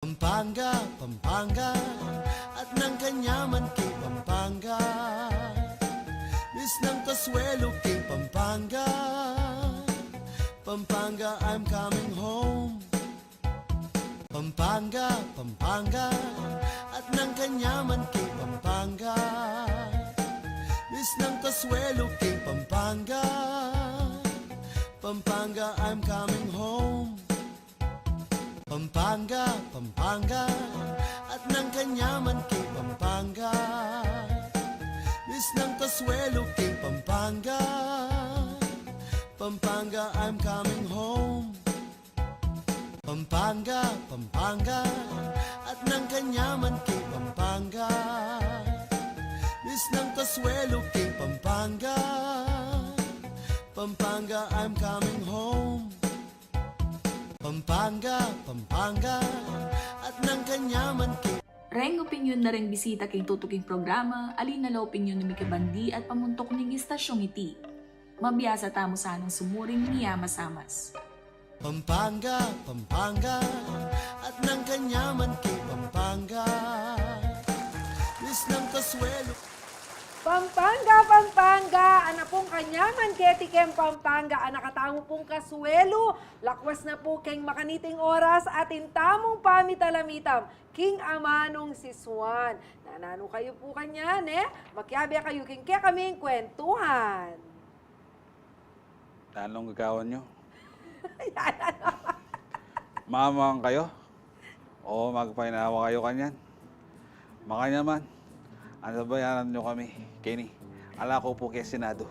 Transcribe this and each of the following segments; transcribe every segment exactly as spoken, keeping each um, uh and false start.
Pampanga, Pampanga, at nang kanyaman king Pampanga. Miss ng kasuelo king Pampanga. Pampanga, I'm coming home. Pampanga, Pampanga, at nang kanyaman king Pampanga. Miss ng kasuelo king Pampanga. Pampanga, I'm coming home. Pampanga, Pampanga, at nang kanyaman king Pampanga. Miss ng kasuelo king Pampanga. Pampanga, I'm coming home. Pampanga, Pampanga, at nang kanyaman king Pampanga. Miss ng kasuelo king Pampanga. Pampanga, I'm coming home. Pampanga, Pampanga, at nang kanyaman king Reng opinyon na reng bisita king tutuking programa, ali na la opinyon ning mikibandi at pamuntuk ning istasyong iti. Mabiasa tamu sanang sumuring miyamasamas. Pampanga, Pampanga, at nang kanyaman king Pampanga. Miss ng kasuelo. Pampanga, Pampanga, ana pung kanyaman keti keng Pampanga, ana katamu pung kasuelo, lakwas na pu keng makaniting oras, atin tamung pamitalamitam king amanung sisuan. Nananu kayu pu kanyan, e? Makiabe kayu king kekaming kwentuhan. Nanung gagawan yu? Yan, ano? Mamang kayu? O magpainawa kayu kanyan? Makanyaman, anu ba yan yu kami? Keni, ala ku pu keng Senado.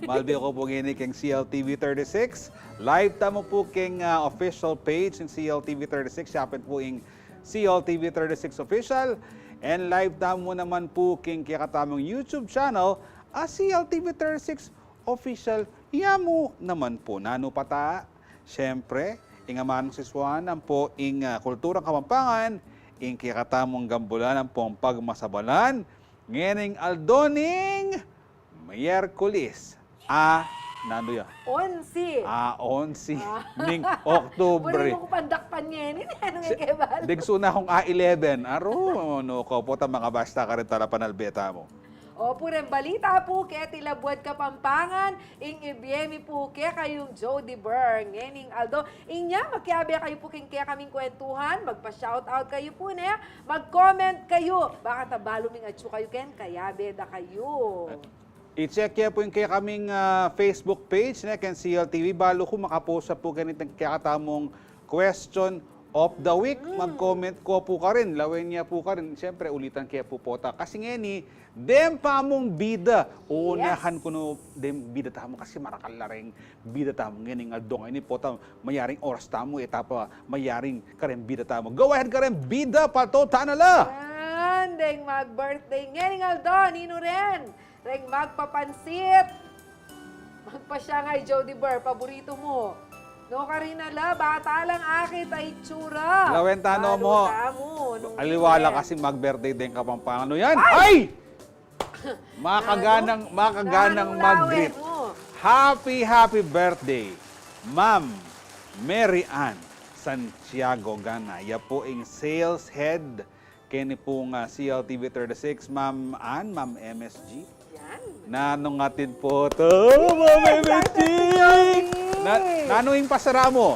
Malbi ku pu ngeni keng C L T V thirty-six. Live tamu pu keng, ah, official page ning C L T V thirty-six. Yapin pu ing C L T V thirty-six Official. And live tamu naman pu keng kekatamung YouTube channel, a C L T V thirty-six Official. Yamu naman pu, nanu pa ta? Siyempre, ing amanung sisuan ampo ing, ah, kulturang Kapampangan, ing kekatamung gambulan ampong pagmasabalan ngening aldo ning Miyerkules. A, nanu ya? Onse. A, onse. A. Ning Oktubre. Puri mu ku pandakpan ngeni, e? Anu ngeni kebal? Digsu na kung a eleven. Aru, nu ko pu ta, makabasta karin talapanalbe tamu. O, pu reng balita pu keti labuad Kapampangan, ing ibie mi pu kekayung Jody Burr ngening aldo. Inya, makiabe kayu pu keng kekaming kwentuhan, magpa-shoutout kayu pu, ne? Mag-comment kayu, bakanta balu ming atsu kayu ken kayabe da kayu. I-check ye pu ing kekaming, ah, Facebook page, ne, keng C L T V, balu ku makapost ya pu keni ing kekatamung question of the week. Mm. Mag-comment ko pu karin, lawen ye pu karin. Siyempre, ulitan ke pu pota. Kasi ngeni, deng pamung bida. Yes. Unahan ku no deng bida tamu kasi marakal la reng bida tamu ngening aldo ngeni pota, mayaring oras tamu, e ta pa mayaring kareng bida tamu. Go ahead, kareng bida, patutan na la! Yan, deng mag-birthday ngening aldo, ninu ren? Reng magpapansit, magpa-Shanghai Jody Burr, paboritu mu. Nukarin na la, bata lang akit a itsura. Lawen ta no mu. Balu tamu, nu. Aliwa la ren kasi mag-birthday deng Kapampangan. Anu yan? Ay! Ay! Makaganang, makaganang mag-greet. Nanu lawen mu? Happy, happy birthday, Ma'am Mary Ann Santiago Gana. Ya pu ing sales head keni pung, ah, C L T V thirty-six, Ma'am Ann, Ma'am M S G. Yan. Nanung atin pu ta, Ma'am M S G? Happy birthday, Mami! Na, nanu ing pasara mu?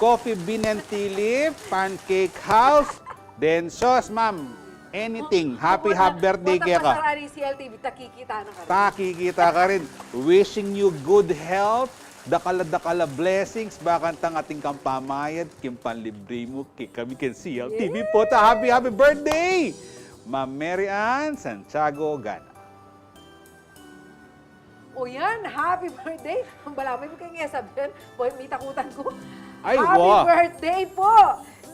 Coffee Bean and Tea Leaf, Pancake House, then sauce, ma'am. Anything. Happy, happy birthday keka. Pasara ning C L T V, ta kikita na karin. Ta kikita karin. Wishing you good health, dakal a dakal a blessings, bakanta atin kang pamayad king panlibre mu kekami keng C L T V pota. Happy, happy birthday, Ma'am Mary Ann Santiago Gana. O yan, happy birthday. Ang bala mu, e mu keng e sabian, boy, mitakutan ku. Ay, happy birthday pu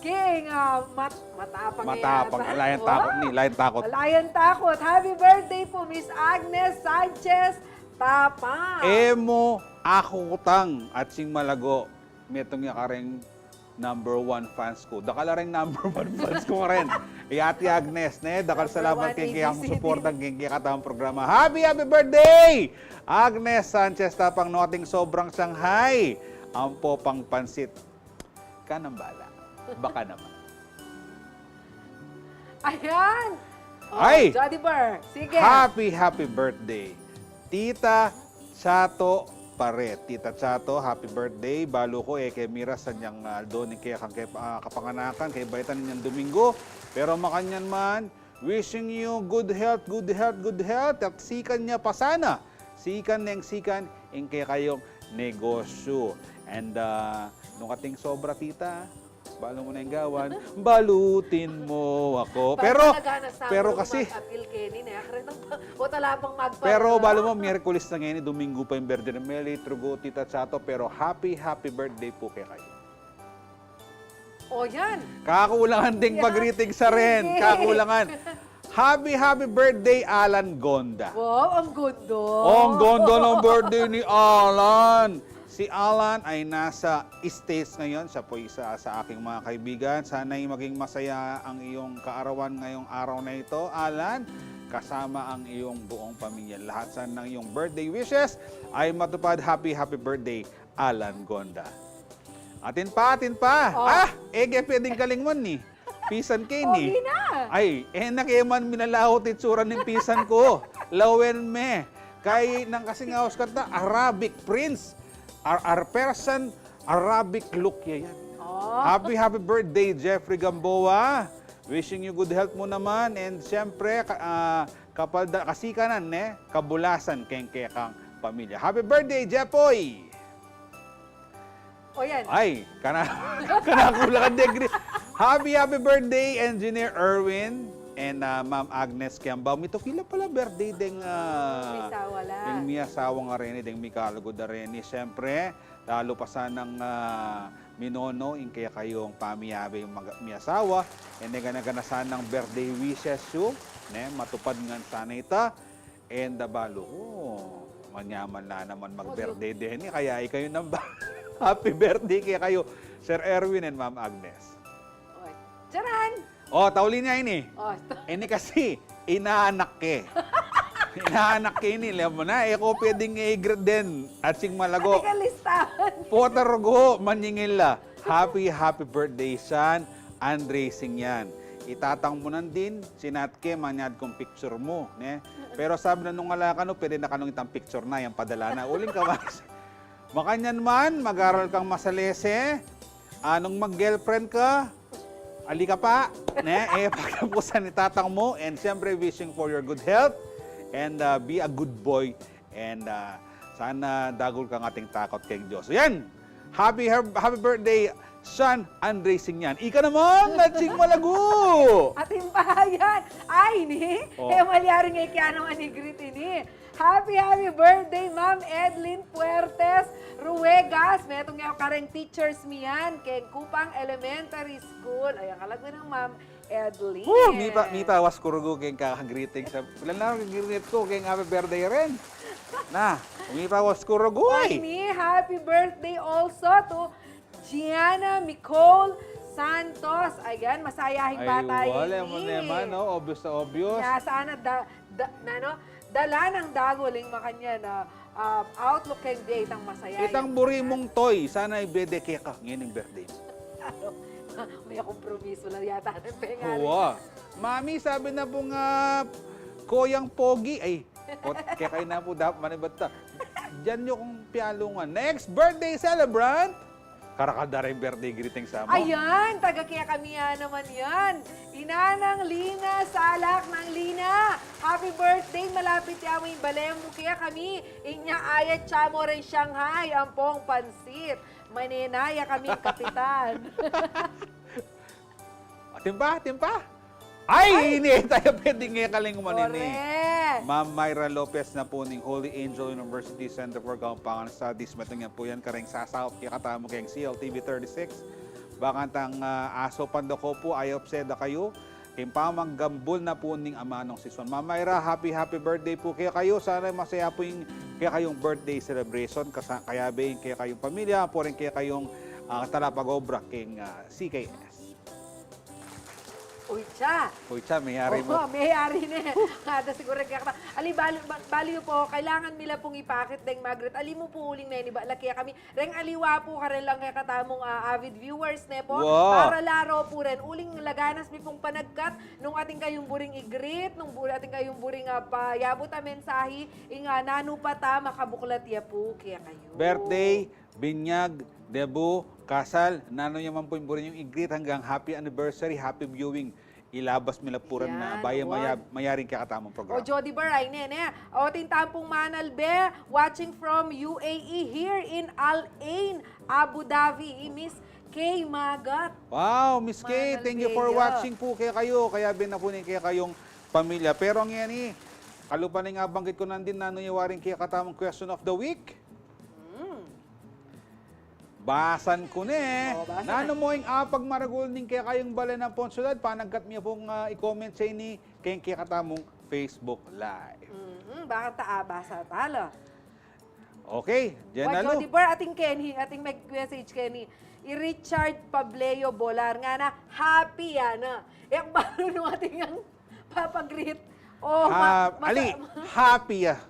king, ah, mat-, matapang. Matapang, ala yang takut ni, ala yang takut. Ala yang takut. Happy birthday pu, Miss Agnes Sanchez Tapang. E mu akutang, atsing malago, metung ya kareng number one fans ku. Dakal a reng number one fans ku karin. I Ate Agnes, ne? Dakal salamat keng kekang suporta keng kekatamung programa. Happy, happy birthday, Agnes Sanchez Tapang, no ating sobrang Shanghai. Ampo pang pansit. Ka nang bala. Baka naman. Ayan! Oh, ay! Jody Burr, sige. Happy, happy birthday, Tita Chato Paret. Tita Chato, happy birthday. Balu ku e ke miras anyang aldo ning kekang ke, ah, kapanganakan, kaybat inyang Domingo. Pero makanyan man, wishing you good health, good health, good health. At sikan ne pa sana, sikan neng sikan ing kekayung negosyu. And, ah, nung ating sobra, Tita, balu mu neng gawan, balutin mu aku. Pero, pero kasi, pero balu mu, Miyerkules na ngeni, Domingo pa ing birthday nang Meli, Trugo, Tita Chato, pero happy, happy birthday pu kekayu. O, yan. Kakulangan ding pa-greeting sa ren. Sige. Kakulangan. Happy, happy birthday, Alan Gonda. Wow, ang gondo. Ang gondo ng birthday ni Alan. Si Alan ay nasa States ngayon. Siya po isa sa aking mga kaibigan. Sana'y maging masaya ang iyong kaarawan ngayong araw na ito, Alan, kasama ang iyong buong pamilya. Lahat sana ng iyong birthday wishes ay matupad. Happy, happy birthday, Alan Gonda. Atin pa, atin pa. Oh. Ah, e ke pwedeng kalingwan ni pisan ke ini. Pogi na. Ay, e na ke man minalaut itsura ning pisan ku. Lawen me. Kay nang kasing aus kata, Arabic Prince. Ar, ar Persian, Arabic look ya yan. Oh. Happy, happy birthday, Jeffrey Gamboa. Wishing you good health mu naman. And siyempre, ka, ah, kapalda, kasikanan, ne? Kabulasan keng kekang pamilya. Happy birthday, Jepoy! O, yan. Ay, kana-, kanaku la ka degri. Happy, happy birthday, Engineer Erwin and, ah, Ma'am Agnes Kiambao. Mitukil la pala birthday deng, ah, miasawa la. Deng miasawa nga reni, deng mikalugud a reni. Siyempre, lalu pa sanang, ah, minono ing kekayung pamiyabe, mag-, miasawa. And gana-gana sanang birthday wishes yu, ne? Matupad ngan sana ita. And, ah, balu ku, manyaman la naman mag-birthday deni, kaya ikayu nang ba-, happy birthday kekayu, Sir Erwin and Ma'am Agnes. Oy. Charan! O, tauli ne ini. O, ta- Ini kasi, inaanak ke. Inaanak ke ini, alam mo na, e ku pwedeng i-greet den. Atsing malago. Ika listahan. Potter ku, manyingil la. Happy, happy birthday, San Andre Singyan. Itatang mu nan din, sinat ke, manyad kung picture mu, ne? Pero sabi na nung ala kanu, pwede na kanung itang picture na, yang padala na. Uling ka, Max. Makanyan man, mag-aral kang masalese, anung mag-girlfriend ka, ali ka pa, ne? E, pagtapusan ni tatang mu, and siyempre, wishing for your good health, and, ah, be a good boy. And, ah, sana dagul kang ating takot keng Dios. Yan! Happy, happy birthday, San Andre Singyan. Ika naman, Atsing Malago! Atin pa yan. Ay, ni? O. E malyaring e ke naman i-greet ini. Happy, happy birthday, Ma'am Edlin Puertes Ruegas. Metung ya kareng teachers mi yan keng Kupang Elementary School. Ayan, kalagwa nang Ma'am Edlin. Woo! Mipa-, mipawas ku rugu keng kaka-greeting sa, wala na, greet ku keng happy birthday rin. Na, mipawas ku rugu, ay. Ay, ni, happy birthday also to Gianna Nicole Santos. Ayan, masayahing bata ini. Ay, wala mo naman, no? Obvious na obvious. Ya, sana da-, da-, na, no? Dala nang dagul ing makanyan a, ah, outlook keng bie, itang masaya. Itang buri mung toy, sana ibie de keka ngening birthday mu. May kompromiso la yata nang pengalan. Wa. Mami, sabi na pung koyang pogi, ay, kekayu na pu dapat manibat ta. Diyan yu kung pialungan. Next birthday celebrant. Karakal da reng birthday greeting sa mu. Ayan, taga kekami ya naman yan. I Nanang Lina Salak. Nang Lina, happy birthday. Malapit ya mu ing bale mu kekami. Inya ayat ya mu reng Shanghai ampong pansit. Manena ya kaming kapitan. Atin pa, atin pa. Ay, ini e tayu pwedeng e kalingwan ini. Correct. Ma'am Myra Lopez na pu ning Holy Angel University Center for Kapampangan Studies. Metung ya pu yan kareng sasaup ya katamu keng C L T V thirty-six. Bakantang, ah, aso pandako pu, ayup se da kayu. King pamaggambul na pu ning amanung siswan. Ma'am Myra, happy, happy birthday pu kekayu. Sana masaya pu ing kekayung birthday celebration. Kasa-, kayabe ing kekayung pamilya, ampo rin kekayung, ah, talapag-obra keng, ah, C K S. Uy, siya. Uy, siya, mayari mu. Oo, mayari ne. Ngana siguru kaya kata. Ali, bali, ba-, bali yu pu, kailangan mi la pung ipakit deng Margaret. Ali mu pu uling menibat la kekami. Reng aliwa pu, karela lang kekatamung, ah, avid viewers, ne pu? Wow. Para la ro pu ren, uling laganas mi pung panagkat, nung atin kayung buring i-greet, nung buri, atin kayung buring, ah, payabut a mensahi, ing, ah, nanu pa ta, makabuklat ya pu kekayu. Birthday, binyag, debu, kasal, nanu ya man pu ing buri yung i-greet, anggang happy anniversary, happy viewing. Ilabas mi la pu ren na. Yan, baya wa- maya-, mayaring kekatamung programa. O, Jody Baray, ne, ne. O, atin tampung manalbe, watching from U A E, here in Al Ain, Abu Dhabi, i Miss Kay Magat. Wow, Miss Kay, thank you for watching pu kekayu. Kaya bin na pu ning kekayung pamilya. Pero ngeni, kalupa ning abanggit ku nandin, nanu ya waring kekatamung question of the week? Hmm. Basan ku ne. O, basa na. Nanu mu ing apagmaragul ning kekayung balen ampong syudad, panagkat mi pung, ah, i-comment sa ini keng kekatamung Facebook Live. Mhm, bakanta, ah, basa tala. Okay, Jen Alu. Jody Bar, atin keni, atin mag-message keni. I Richard Pableo Bolar, ngana, happy ya na. Yang balu nu atin yang papa-greet. O, ha-, ma-, masa-, ali, happy ya.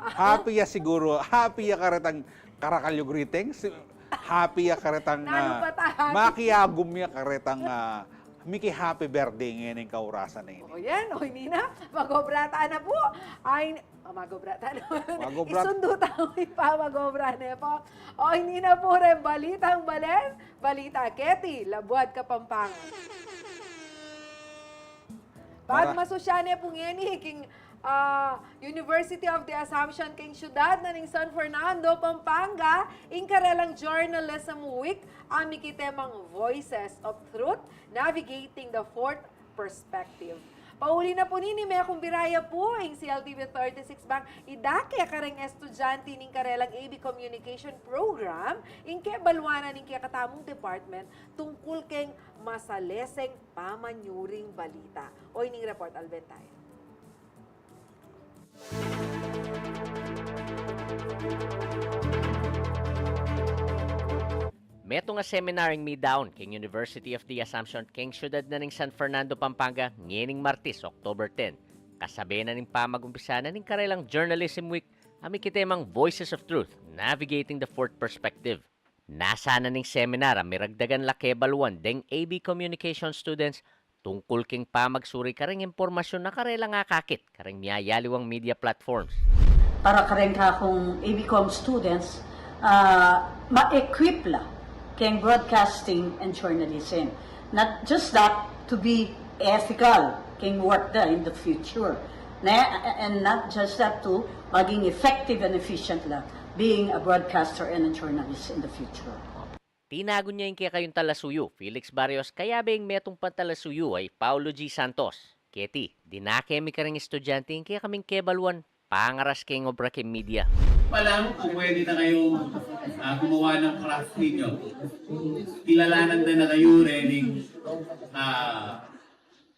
Happy ya siguru. Happy ya karetang karakal yu greetings. Happy ya karetang, nanu ah, pa ta, happy. Makiagum ya karetang, ah, miki-happy birthday ngening kaurasan a ini. O, yan. O, ini na. Mag-obra ta na pu. Ay, ah, mag-obra ta na. Mag-obra. Isundu ta mu pa, mag-obra ne pu. O, ini na pu reng balitang balen. Balita keti Labuad Kapampangan. Para- Pagmasusyan ne pu ngeni king, ah, University of the Assumption king syudad na ning San Fernando, Pampanga, ing karelang Journalism Week, a mikitemang Voices of Truth, Navigating the Fourth Perspective. Pauli na pu nini, mekumbira ya pu ing C L T V thirty-six bang idake kareng estudyante ning karelang A B Communication Program ing kebaluan na ning kekatamung department tungkul keng masaleseng pamanyuring balita. O ining report, alben taya. Metung a seminar ing midaun king University of the Assumption king syudad na ning San Fernando, Pampanga, ngening Martes, October ten. Kasabe na ning pamagumpisa na ning karelang Journalism Week a mikitemang Voices of Truth, Navigating the Fourth Perspective. Nasa na ning seminar a miragdagan la kebaluan deng A B Communication students tungkul king pamagsuri kareng impormasyun a karelang akakit kareng miyayaliwang media platforms. Para kareng kakung A B Com students, ah, ma-equip la keng broadcasting and journalism. Not just that, to be ethical keng work da in the future. Ne? And not just that, to maging effective and efficient la being a broadcaster and a journalist in the future. Tinagun ya ing kekayung talasuyu, Felix Barrios, kayabe ing metung pang talasuyu a i Paulo G Santos. Keti, dinake mi kareng estudyante ing kekaming kebaluan pangaras keng obra keng media. Palang, kung pwede na kayong, ah, gumawa ng craft ninyo. Kilalanan na, na kayo, rening, ah,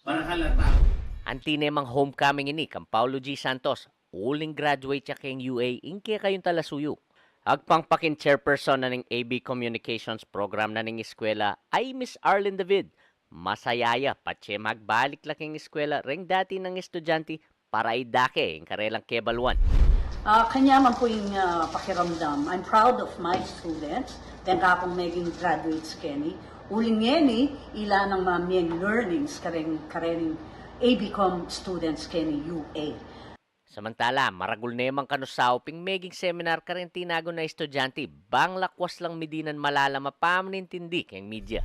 marakal na tao. Anti ne mang homecoming ini kang Paulo G Santos, uling graduate ya keng U A ing kekayung talasuyu. Agpang pa king chairperson na ning A B Communications Program na ning eskwela a i Miss Arlene David, masaya ya patse magbalik la keng eskwela reng dati nang estudyante para idake ing karelang kebaluan. Ah, kanyaman pu ing, ah, pakiramdam. I'm proud of my students, deng kakung meging graduates keni. Uling ngeni, ila nang mamie learnings kareng, kareng A B Com students keni U A. Samantala, maragul ne mang kanusaup ing meging seminar kareng tinagun a estudyante, bang lakwas lang midinan malalam a pamanintindi keng media.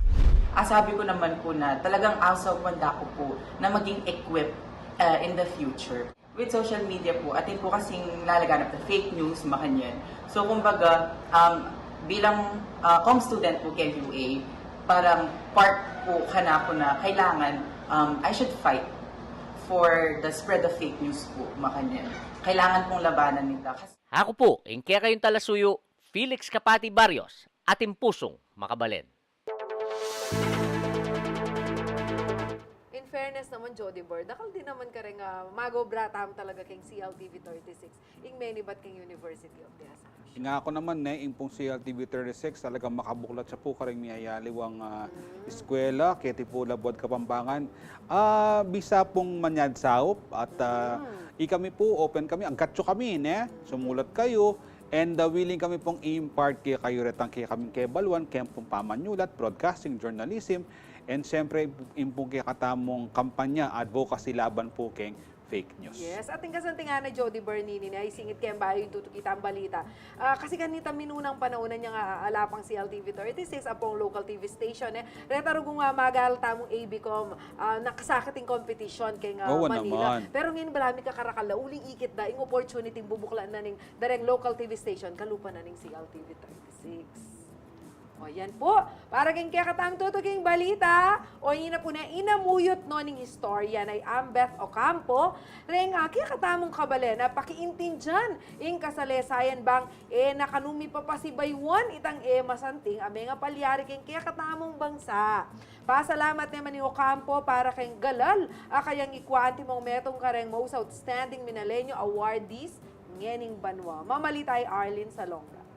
Ah, sabi ko naman po na talagang asaupan da ko po na maging equipped, ah, in the future. With social media po, atin po kasing lalaganap na fake news, makanyan. So, kumbaga, um, bilang, ah, com student po keng U A, parang part po kanako na kailangan, um, I should fight for the spread of fake news po, makanyan. Kailangan pong labanan nita. Kasi aku pu, ing kekayung talasuyu, Felix Kapati Barrios, atin pusung makabalen. In Fairness naman, Jody Bird, dakal din naman kareng, ah, mag-obra tamu talaga keng C L T V thirty-six, ing menibat keng University of the Assumption. Ing aku naman, ne, ing pung C L T V thirty-six talagang makabuklat ya pu kareng miyayaliwang, ah, eskwela keti pu labuad Kapampangan. Ah, bisa pung manyad saup at, ah, ikami pu, open kami, agkatsu kami, ne, sumulat kayu, and, ah, willing kami pung i-impart kekayu retang kekaming kebaluan, keng pung pamanyulat, broadcasting, journalism, and siyempre, ing pung kekatamung kampanya, advocacy laban pu keng fake news. Yes, at ing kasanting na, Jody Bird, nini, ne, isingit ke ing bayu ing tutuki tang balita. Ah, kasi kanita minunang panaun, inyang ala pang C L T V thirty-six, ampong local T V station, eh. Reta rugung, ah, magal tamung A B com, ah, nakasakit ing competition keng, ah, Manila. Pero ngeni balamu kakarakal la, uling ikit da ing opportunity bubuklat na ning dareng local T V station, kalupa na ning C L T V thirty-six. O, yan pu. Para keng kekatamung tutuking balita, o, ini na pu ne, inamuyut no ning historian a i Ambeth Ocampo, reng, ah, kekatamung kabalen a pakiintindian ing kasalesayan bang e na kanu mipapasibayuan itang e masanting a mengapalyari keng kekatamung bangsa. Pasalamat ne man i Ocampo para keng galal a kayang ikwa antimong metung kareng Most Outstanding Minelenyo Awardees ngening banua. Mamalita i Arlene Salonga.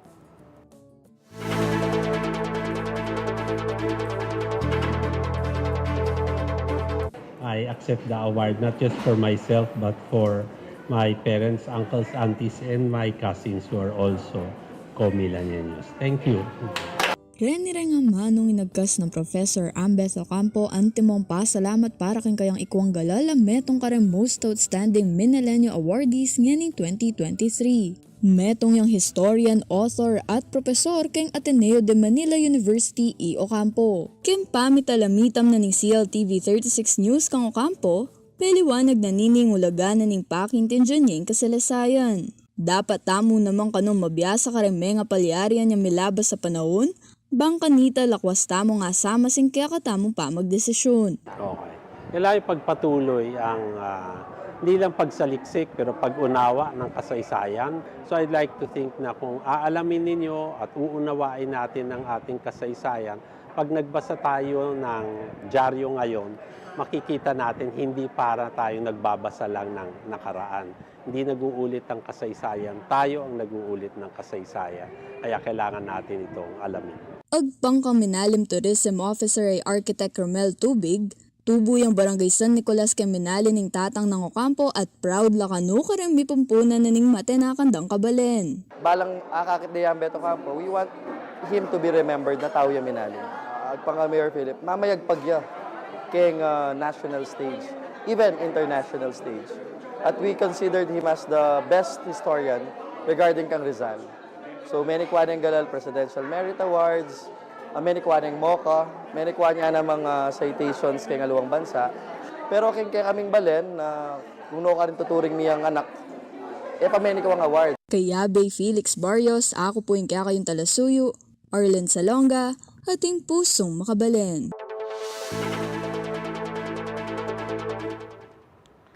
I accept the award not just for myself but for my parents, uncles, aunties, and my cousins who are also co-millennials. Thank you. Reni reng amanung inagkas nang Professor Ambeth Ocampo antimong pasalamat para keng kayang ikwang galal a metung kareng Most Outstanding Minelenyo Awardees ngening twenty twenty-three. Metung yang historian, author, at propesor keng Ateneo de Manila University i Ocampo. Keng pamitalamitam na ning C L T V thirty-six News kang Ocampo, peliwanag na nini ing ulaga na ning pakiintindian ya ing kasalesayan. Dapat tamu naman kanung mabiasa kareng mengapalyari yang milabas a panaun, bang kanita lakwas tamung asamas ing kekatamung pamagdesisyun. Okay. Kailangan ipagpatuloy ang, ah, hindi lang pagsaliksik, pero pag-unawa ng kasaysayan. So I'd like to think na kung aalamin ninyo at uunawain natin ang ating kasaysayan, pag nagbasa tayo ng dyaryo ngayon, makikita natin hindi para tayo nagbabasa lang ng nakaraan. Hindi nag-uulit ang kasaysayan, tayo ang nag-uulit ng kasaysayan. Kaya kailangan natin itong alamin. Agpang kang Minalim Tourism Officer a i Architect Romel Tubig, tubu yang Barangay San Nicolas keng Minalim ing tatang nang Ocampo at proud la kanu kareng mipumpunan na ning matenakan dang kabalen. Balang akakit de i Ambeth Ocampo, we want him to be remembered na tau ya Minalim. Agpang kang Mayor Philip, mamayagpag ya keng, ah, national stage, even international stage. At we considered him as the best historian regarding kang Rizal. So, menikwa ne yang galal Presidential Merit Awards, ah, menikwa ne yang MOCA, menikwa ne yang anamang, ah, citations keng aliwang bansa. Pero keng kekaming balen, ah, kung nu karin tuturing mi yang anak, e pa menikwang award. Kaya Bay Felix Barrios, aku pu ing kekayung talasuyu, Arlen Salonga, ating pusung makabalen.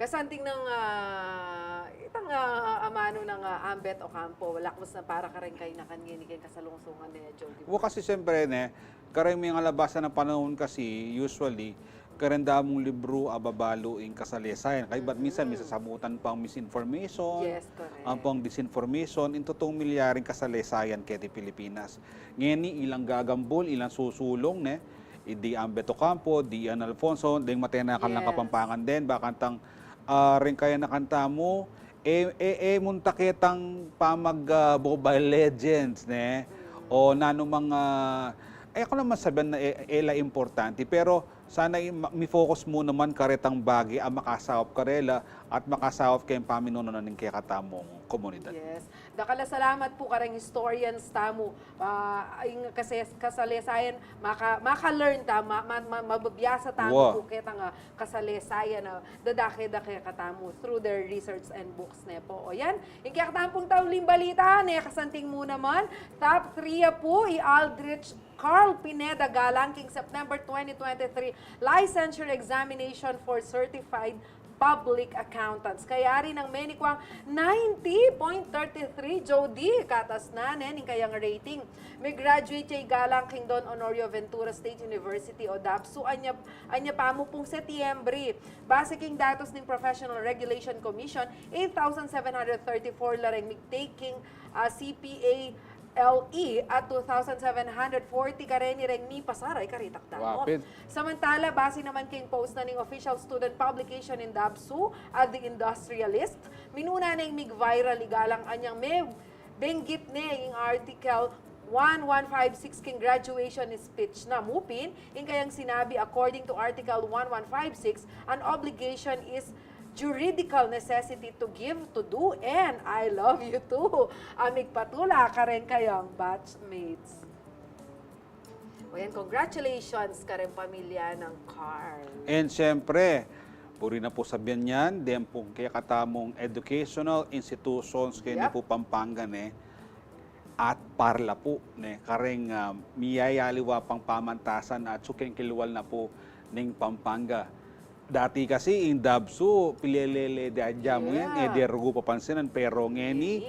Kasanting nang, ah, itang, ah, amanu nang, ah, Ambeth Ocampo, lakwas na para kareng kayanakan ngeni keng kasalungsungan ne, Jody. Wa, kasi siyempre, ne, kareng mengalabasan a panaun kasi, usually, kareng damung libru a babalu ing kasalesayan. Kaybat minsan, misasabutan pang misinformation, yes, correct, ampong disinformation, ing tutung milyaring kasalesayan keti Pilipinas. Ngeni, ilang gagambul, ilang susulung, ne? I di Ambeth Ocampo, di Ian Alfonso, deng matenakan lang, yes, Kapampangan den, bakantang, ah, reng kayanakan tamu, e, e, e, munta ketang pamag, ah, Mobile Legends, ne? O nanu mang, ah, e ku naman sabian na e, e la importante, pero sana i-, ma-, mi-focus mu naman karetang bage a makasaup karela at makasaup keng paminuno na ning kekatamung komunidad. Yes. Dakal a salamat pu kareng historians tamu. Ah, ing kase-, kasalesayan, maka-, maka-learn ta, ma-, ma-, ma-, mababiasa tamu pu ketang, ah, kasalesayan, ah, dadake-dake katamu through their research and books, ne pu. O yan, ing kekatamung tauling balita, ne, kasanting mu naman, top three ya pu i Aldrich Carl Pineda Galang king September twenty twenty-three licensure examination for certified Public Accountants. Kayari nang menikwang ninety point thirty three, Jody, katas na ne ning kayang rating. Me-graduate ya igalang king Don Honorio Ventura State University o DOVSU, anya, anya pa mu pung Setyembre. Base king datos ning Professional Regulation Commission, eight thousand seven hundred thirty-four la reng mig-take king, ah, C P A L E at two thousand seven hundred forty kareni reng mipasar. Ay, karitak damo. Wapit. Samantala, base naman king post na ning official student publication ning DOVSU at The Industrialist, minuna neng mig-viral igalang anyang me-, benggit ne ing Article one one five six king graduation speech na mu pin, ing kayang sinabi, according to Article one one five six, an obligation is juridical necessity to give, to do, and I love you too. A migpatula kareng kayang batchmates. O yan, congratulations kareng pamilya nang Carl. And siyempre, buri na pu sabian yan, den pung kekatamung educational institutions keni pu Pampanga ne, at parla pu ne, kareng, ah, miyayaliwa pang pamantasan at sukeng kilwal na pu ning Pampanga. Dati kasi ing DOVSU, pilelele de adya mu yan, e de rugu papansinan, pero ngeni,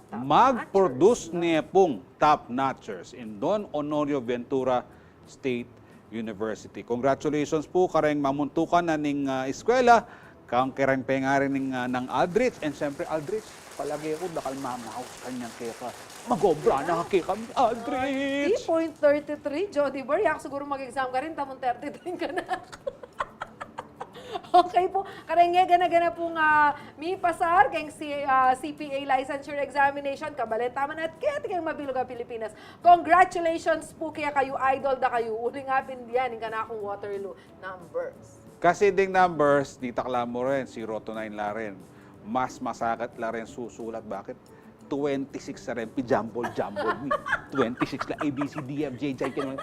mag-produce ne pung top notchers in Don Honorio Ventura State University. Congratulations pu kareng mamuntukan na ning, ah, eskwela, kang kareng pengari ning, ah, nang Aldrich, and siyempre, Aldrich, palage ku dakal mamaus kanyan keka. Mag-obra na keka, Aldrich! Three point thirty-three, Jody Bar, yak siguro mag-exam ka rin, tamung thirty-three ka na. Okay pu, kareng gana-gana pung, ah, mipasar keng si, ah, C P A licensure examination, kabalen tamu na at keti keng mabilug a Pilipinas. Congratulations pu kekayu, idol da kayu. Uling apin dinan ing kanakung Waterloo numbers. Kasi ding numbers, ditak la mu rin, zero to nine la rin. Mas masakit la rin susulat. Bakit? Twenty-six la rin, pi-jumble-jumble mi. Twenty-six la, A, B, C, D, F, G, H, I, K, L.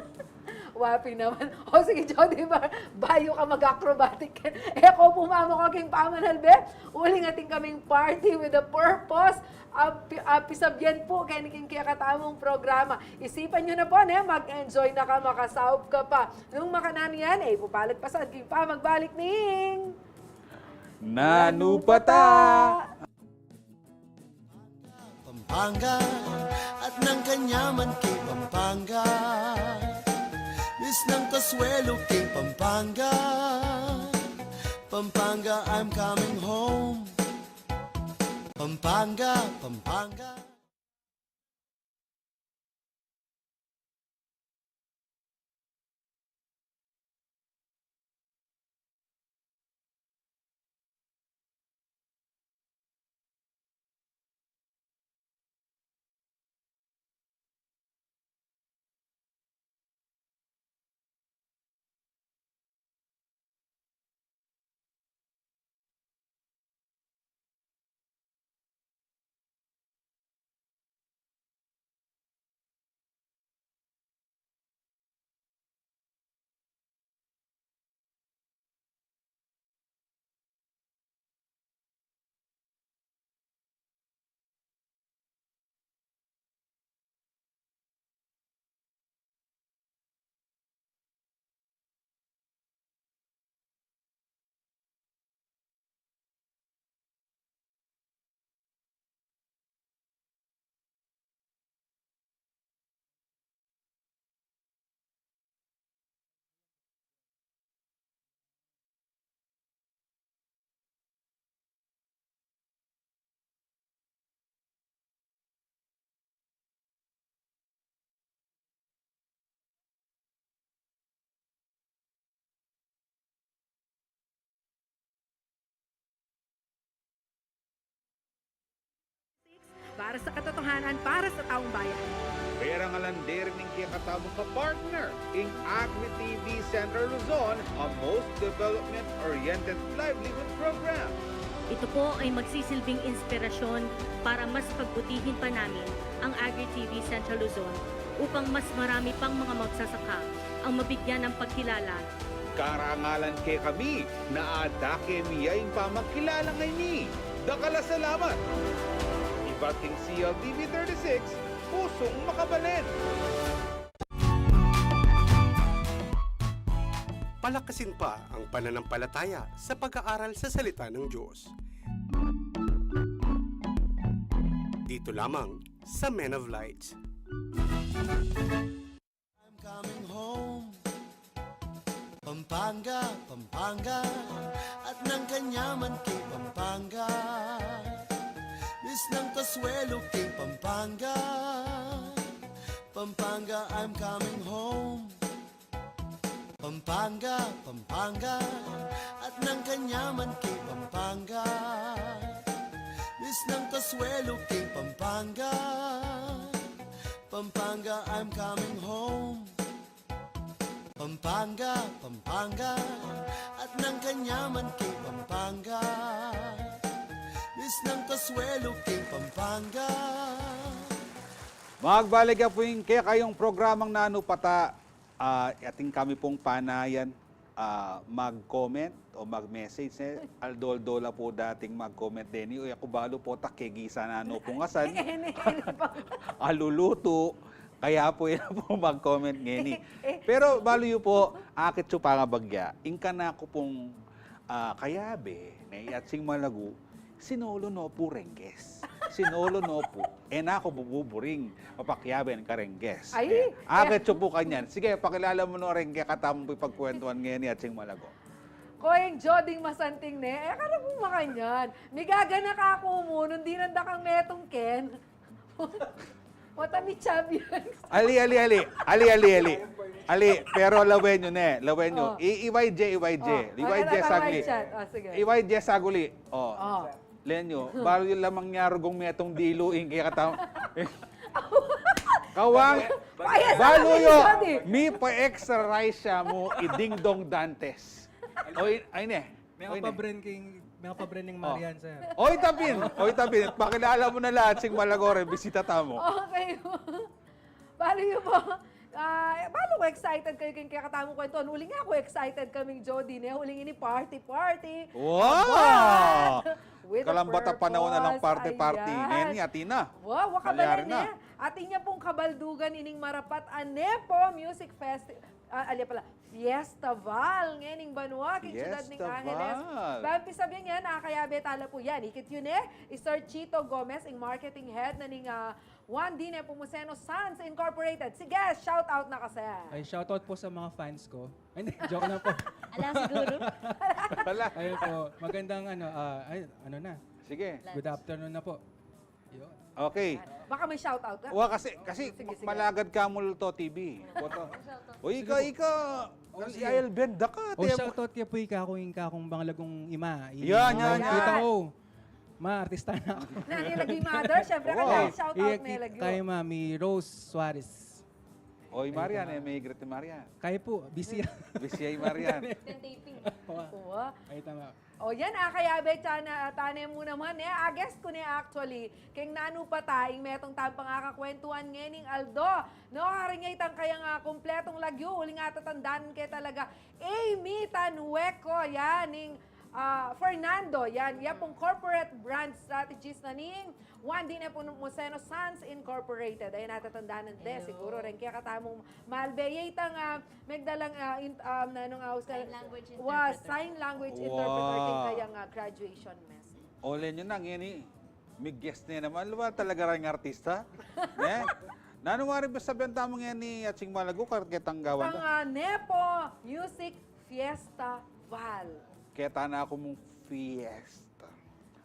Wapi naman. O sige, Jody Bar, bayu ka mag-acrobatic ken, e ko pu mamuka king pamanalbe. Uling atin kaming Party with a Purpose. Api-, apisabyan pu keni king kekatamung programa. Isipan yu na pu ne, mag-enjoy na ka, makasaup ka pa. Nung makananu yan, e pu palagpasan king pamagbalik ning Nanu pa ta? Pampanga, at nang kanyaman king Pampanga. Miss nang kasuelo king Pampanga. Pampanga, I'm coming home. Pampanga, Pampanga. Para sa katotohanan, para sa taong bayan. Pera nga lang deri ning kekatamung kapartner, ing Agri T V Central Luzon, a most development-oriented livelihood program. Ito po ay magsisilbing inspirasyon para mas pagbutihin pa namin ang Agri T V Central Luzon upang mas marami pang mga magsasaka ang mabigyan ng pagkilala. Karangalan kekami na adake mi ya ing pamagkilala ngeni. Dakal a salamat! Ibat king C L T V thirty-six, pusung makabalen. Palakasin pa ang pananampalataya sa pag-aaral sa salita ng Diyos. Dito lamang sa Men of Light. I'm coming home. Pampanga, Pampanga, at ng kanyaman kay Pampanga. Miss ng Kasuelo kay Pampanga. Pampanga, I'm coming home. Pampanga, Pampanga, at ng kanyaman kay Pampanga. Miss ng Kasuelo kay Pampanga. Pampanga, I'm coming home. Pampanga, Pampanga, at ng kanyaman kay Pampanga. Miss ng Kasuelo kay Pampanga. Magbalik ya pu ing kekayung programang Nanu Pata. Ah, atin kami pung panayan, ah, mag-comment o mag-message, eh. Aldo-aldo la pu dating mag-comment deni. Uy, aku balu pu ta kegisa na no pung asan. Ini, ini pa. Alulutu. Kaya pu, ila pu mag-comment ngeni. Eh. Pero balu yu pu, akit yu pangabagya. Ing kanaku pung, ah, kayabe, ne, i Atsing Malago, sinolo no pu reng guest. Sinolo no pu. E na ku buburing mapakyabe ing kareng guest. Ay, eh, akit yu pu kanyan. Sige, pakilala mu no reng kekatamung pagkwentuan ngeni, Atsing Malago. Koyeng Joding Masanting ne, e ka na pu makanyan. Migaganaka ku mu, nung dinan da kang metung ken. What a mi champion. Ali, ali, ali. Ali, ali, ali. Ali, pero lawen yu ne, lawen yu. Oh. I, i Y J, i Y J. Oh, i Y J ano, saguli. Chat. Oh, sige. I Y J saguli. Oh. Oh. Len yu, balu yu lamang nya rugung metung dilu ing kekatam-, kawang, balu yu, mipa-exercise ya mu i Dingdong Dantes. O, i-, ay ne. May kapabren king, may kapabren ning Marian, sir. O, itapin, o, itapin. Pakilala mu na la, Atsing Malago, reng bisita tamu. Okay. Balu yu pu. Ah, e, balu ku excited kayu king kekatamung kwentuan. Uling aku excited kaming Jodi ne. Uling ini party, party. Wow! Aba! With the purpose. Kalambat a panaun, alang party, party. Ayan. Ngeni, atin na. Wow, wa ka balen ne. Atin ya pung kabaldugan ining marapat a Nepo Music Festi-, ah, ali pala, Fiestaval ngening banua, king siyudad ning Angeles. Fiestaval. Bang pisabian yan, ah, kayabe tala pu yan. Ikit yu ne, i Sir Chito Gomez, ing marketing head na ning, ah, Juan D. Nepomuceno Sons Incorporated. Sige, shout out na kasi. Ay, shout out po sa mga fans ko. Ay, hindi, joke lang po. Ala, siguro. Ala. Ayun po, magandang ano, ah, ay, ano na. Sige. Good afternoon na po. Yun. Okay. Baka may shout out ka? Wa, kasi, kasi, sige, sige, malagad ka mu to, T V. Boto. O, ika, ika, o, sige. Ayel, benda ka, o, shout out kaya po ika kung, ika kung bang lagong ima. Yan, yan, yan. Kita ko. Ma, artista na ako. Nanay lagi mother, syempre, kailangan shout out, iya, ne, lagi. Kay Mami Rose Suarez. Oy, Marian, eh, may greet ni Marian. Kaya po, busy. Busy ay Marian. Taping. Wa. Ay, tama. O, yan, ah, kayabe, tana, tane mu naman, eh. Ah, guest ku ne, actually, keng Nanu Pata, ing metung tang pangakakwentuan ngening aldo. No, karing itang kayang, ah, kumpletung lagyu, uling atatandanan ke talaga. Amy Tanhueco, yan, ning ah, Fernando, yan. Ya pung corporate brand strategist na ning Juan D. Nepomuceno Sons Incorporated. Ayan, natatandanan de. Hello. Siguro reng kekatamung malbe. Ya itang, ah, megdalang, ah, in-, um, nanung aus ka? Sign language interpreter. Wa, sign language interpreter. Wow. King kayang, ah, graduation message. O, len yu na, ngeni, mig-guest ne naman. Wa, talaga reng artista. Ne? Nanu wari ba sabian tamu ngeni, Atsing Malago, kar-, ketang gawan da? Itang, ah, Nepo Music Fiesta Val. Keta na ku mung fiesta.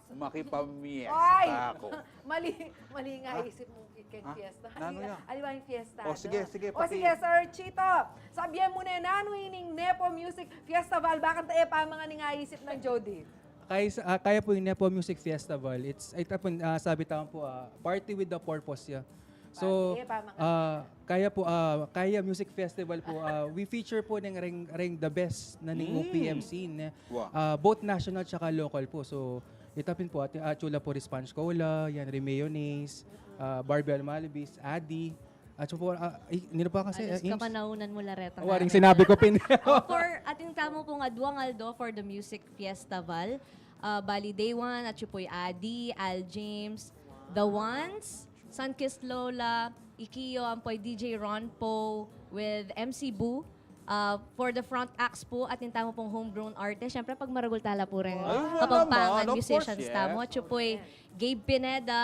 Makipamiesta ku. Ay! Mali, mali ing isip mu keng fiesta. Nanu ya? Ali wa ing fiesta. O, sige, sige, o, sige, Sir Chito. Sabian mu ne, nanu ining Nepo Music Fiesta Val? Bakanta e pamangan ing isip nang Jodi. Kaya, ah, kaya po ing Nepo Music Festival, it's, ay, tapon, ah, sabi tamu po, ah, party with a purpose ya. So, ah, kaya po, ah, kaya Music Festival po, ah, we feature po ning reng, reng the best na ning O P M scene, eh. Wow. Ah, both national tsaka local po. So, itapin po, at, ah, Chula Puris Punch Cola, yan, Mayonnaise, ah, Barbie Almalibis, Adi, at po, ah, nino pa kasi, ah, Alis ka, panaunan mu la reta. Waring sinabi ku pin. Oh, for, atin tamu pung aduang aldo for the Music Festival. Ah, bali, day one, atyu pu'y Adi, Al James, The Ones, Sunkissed Lola, Ikio, ampo i D J Ron Poe with M C Boo, Ah, for the front acts po, atin tamu pong homegrown artist. Siyempre, pagmaragul tala po rin. Ay, wala Kapampangan naman. Of course, musicians yes. tamu. At siya po ay Gabe Pineda,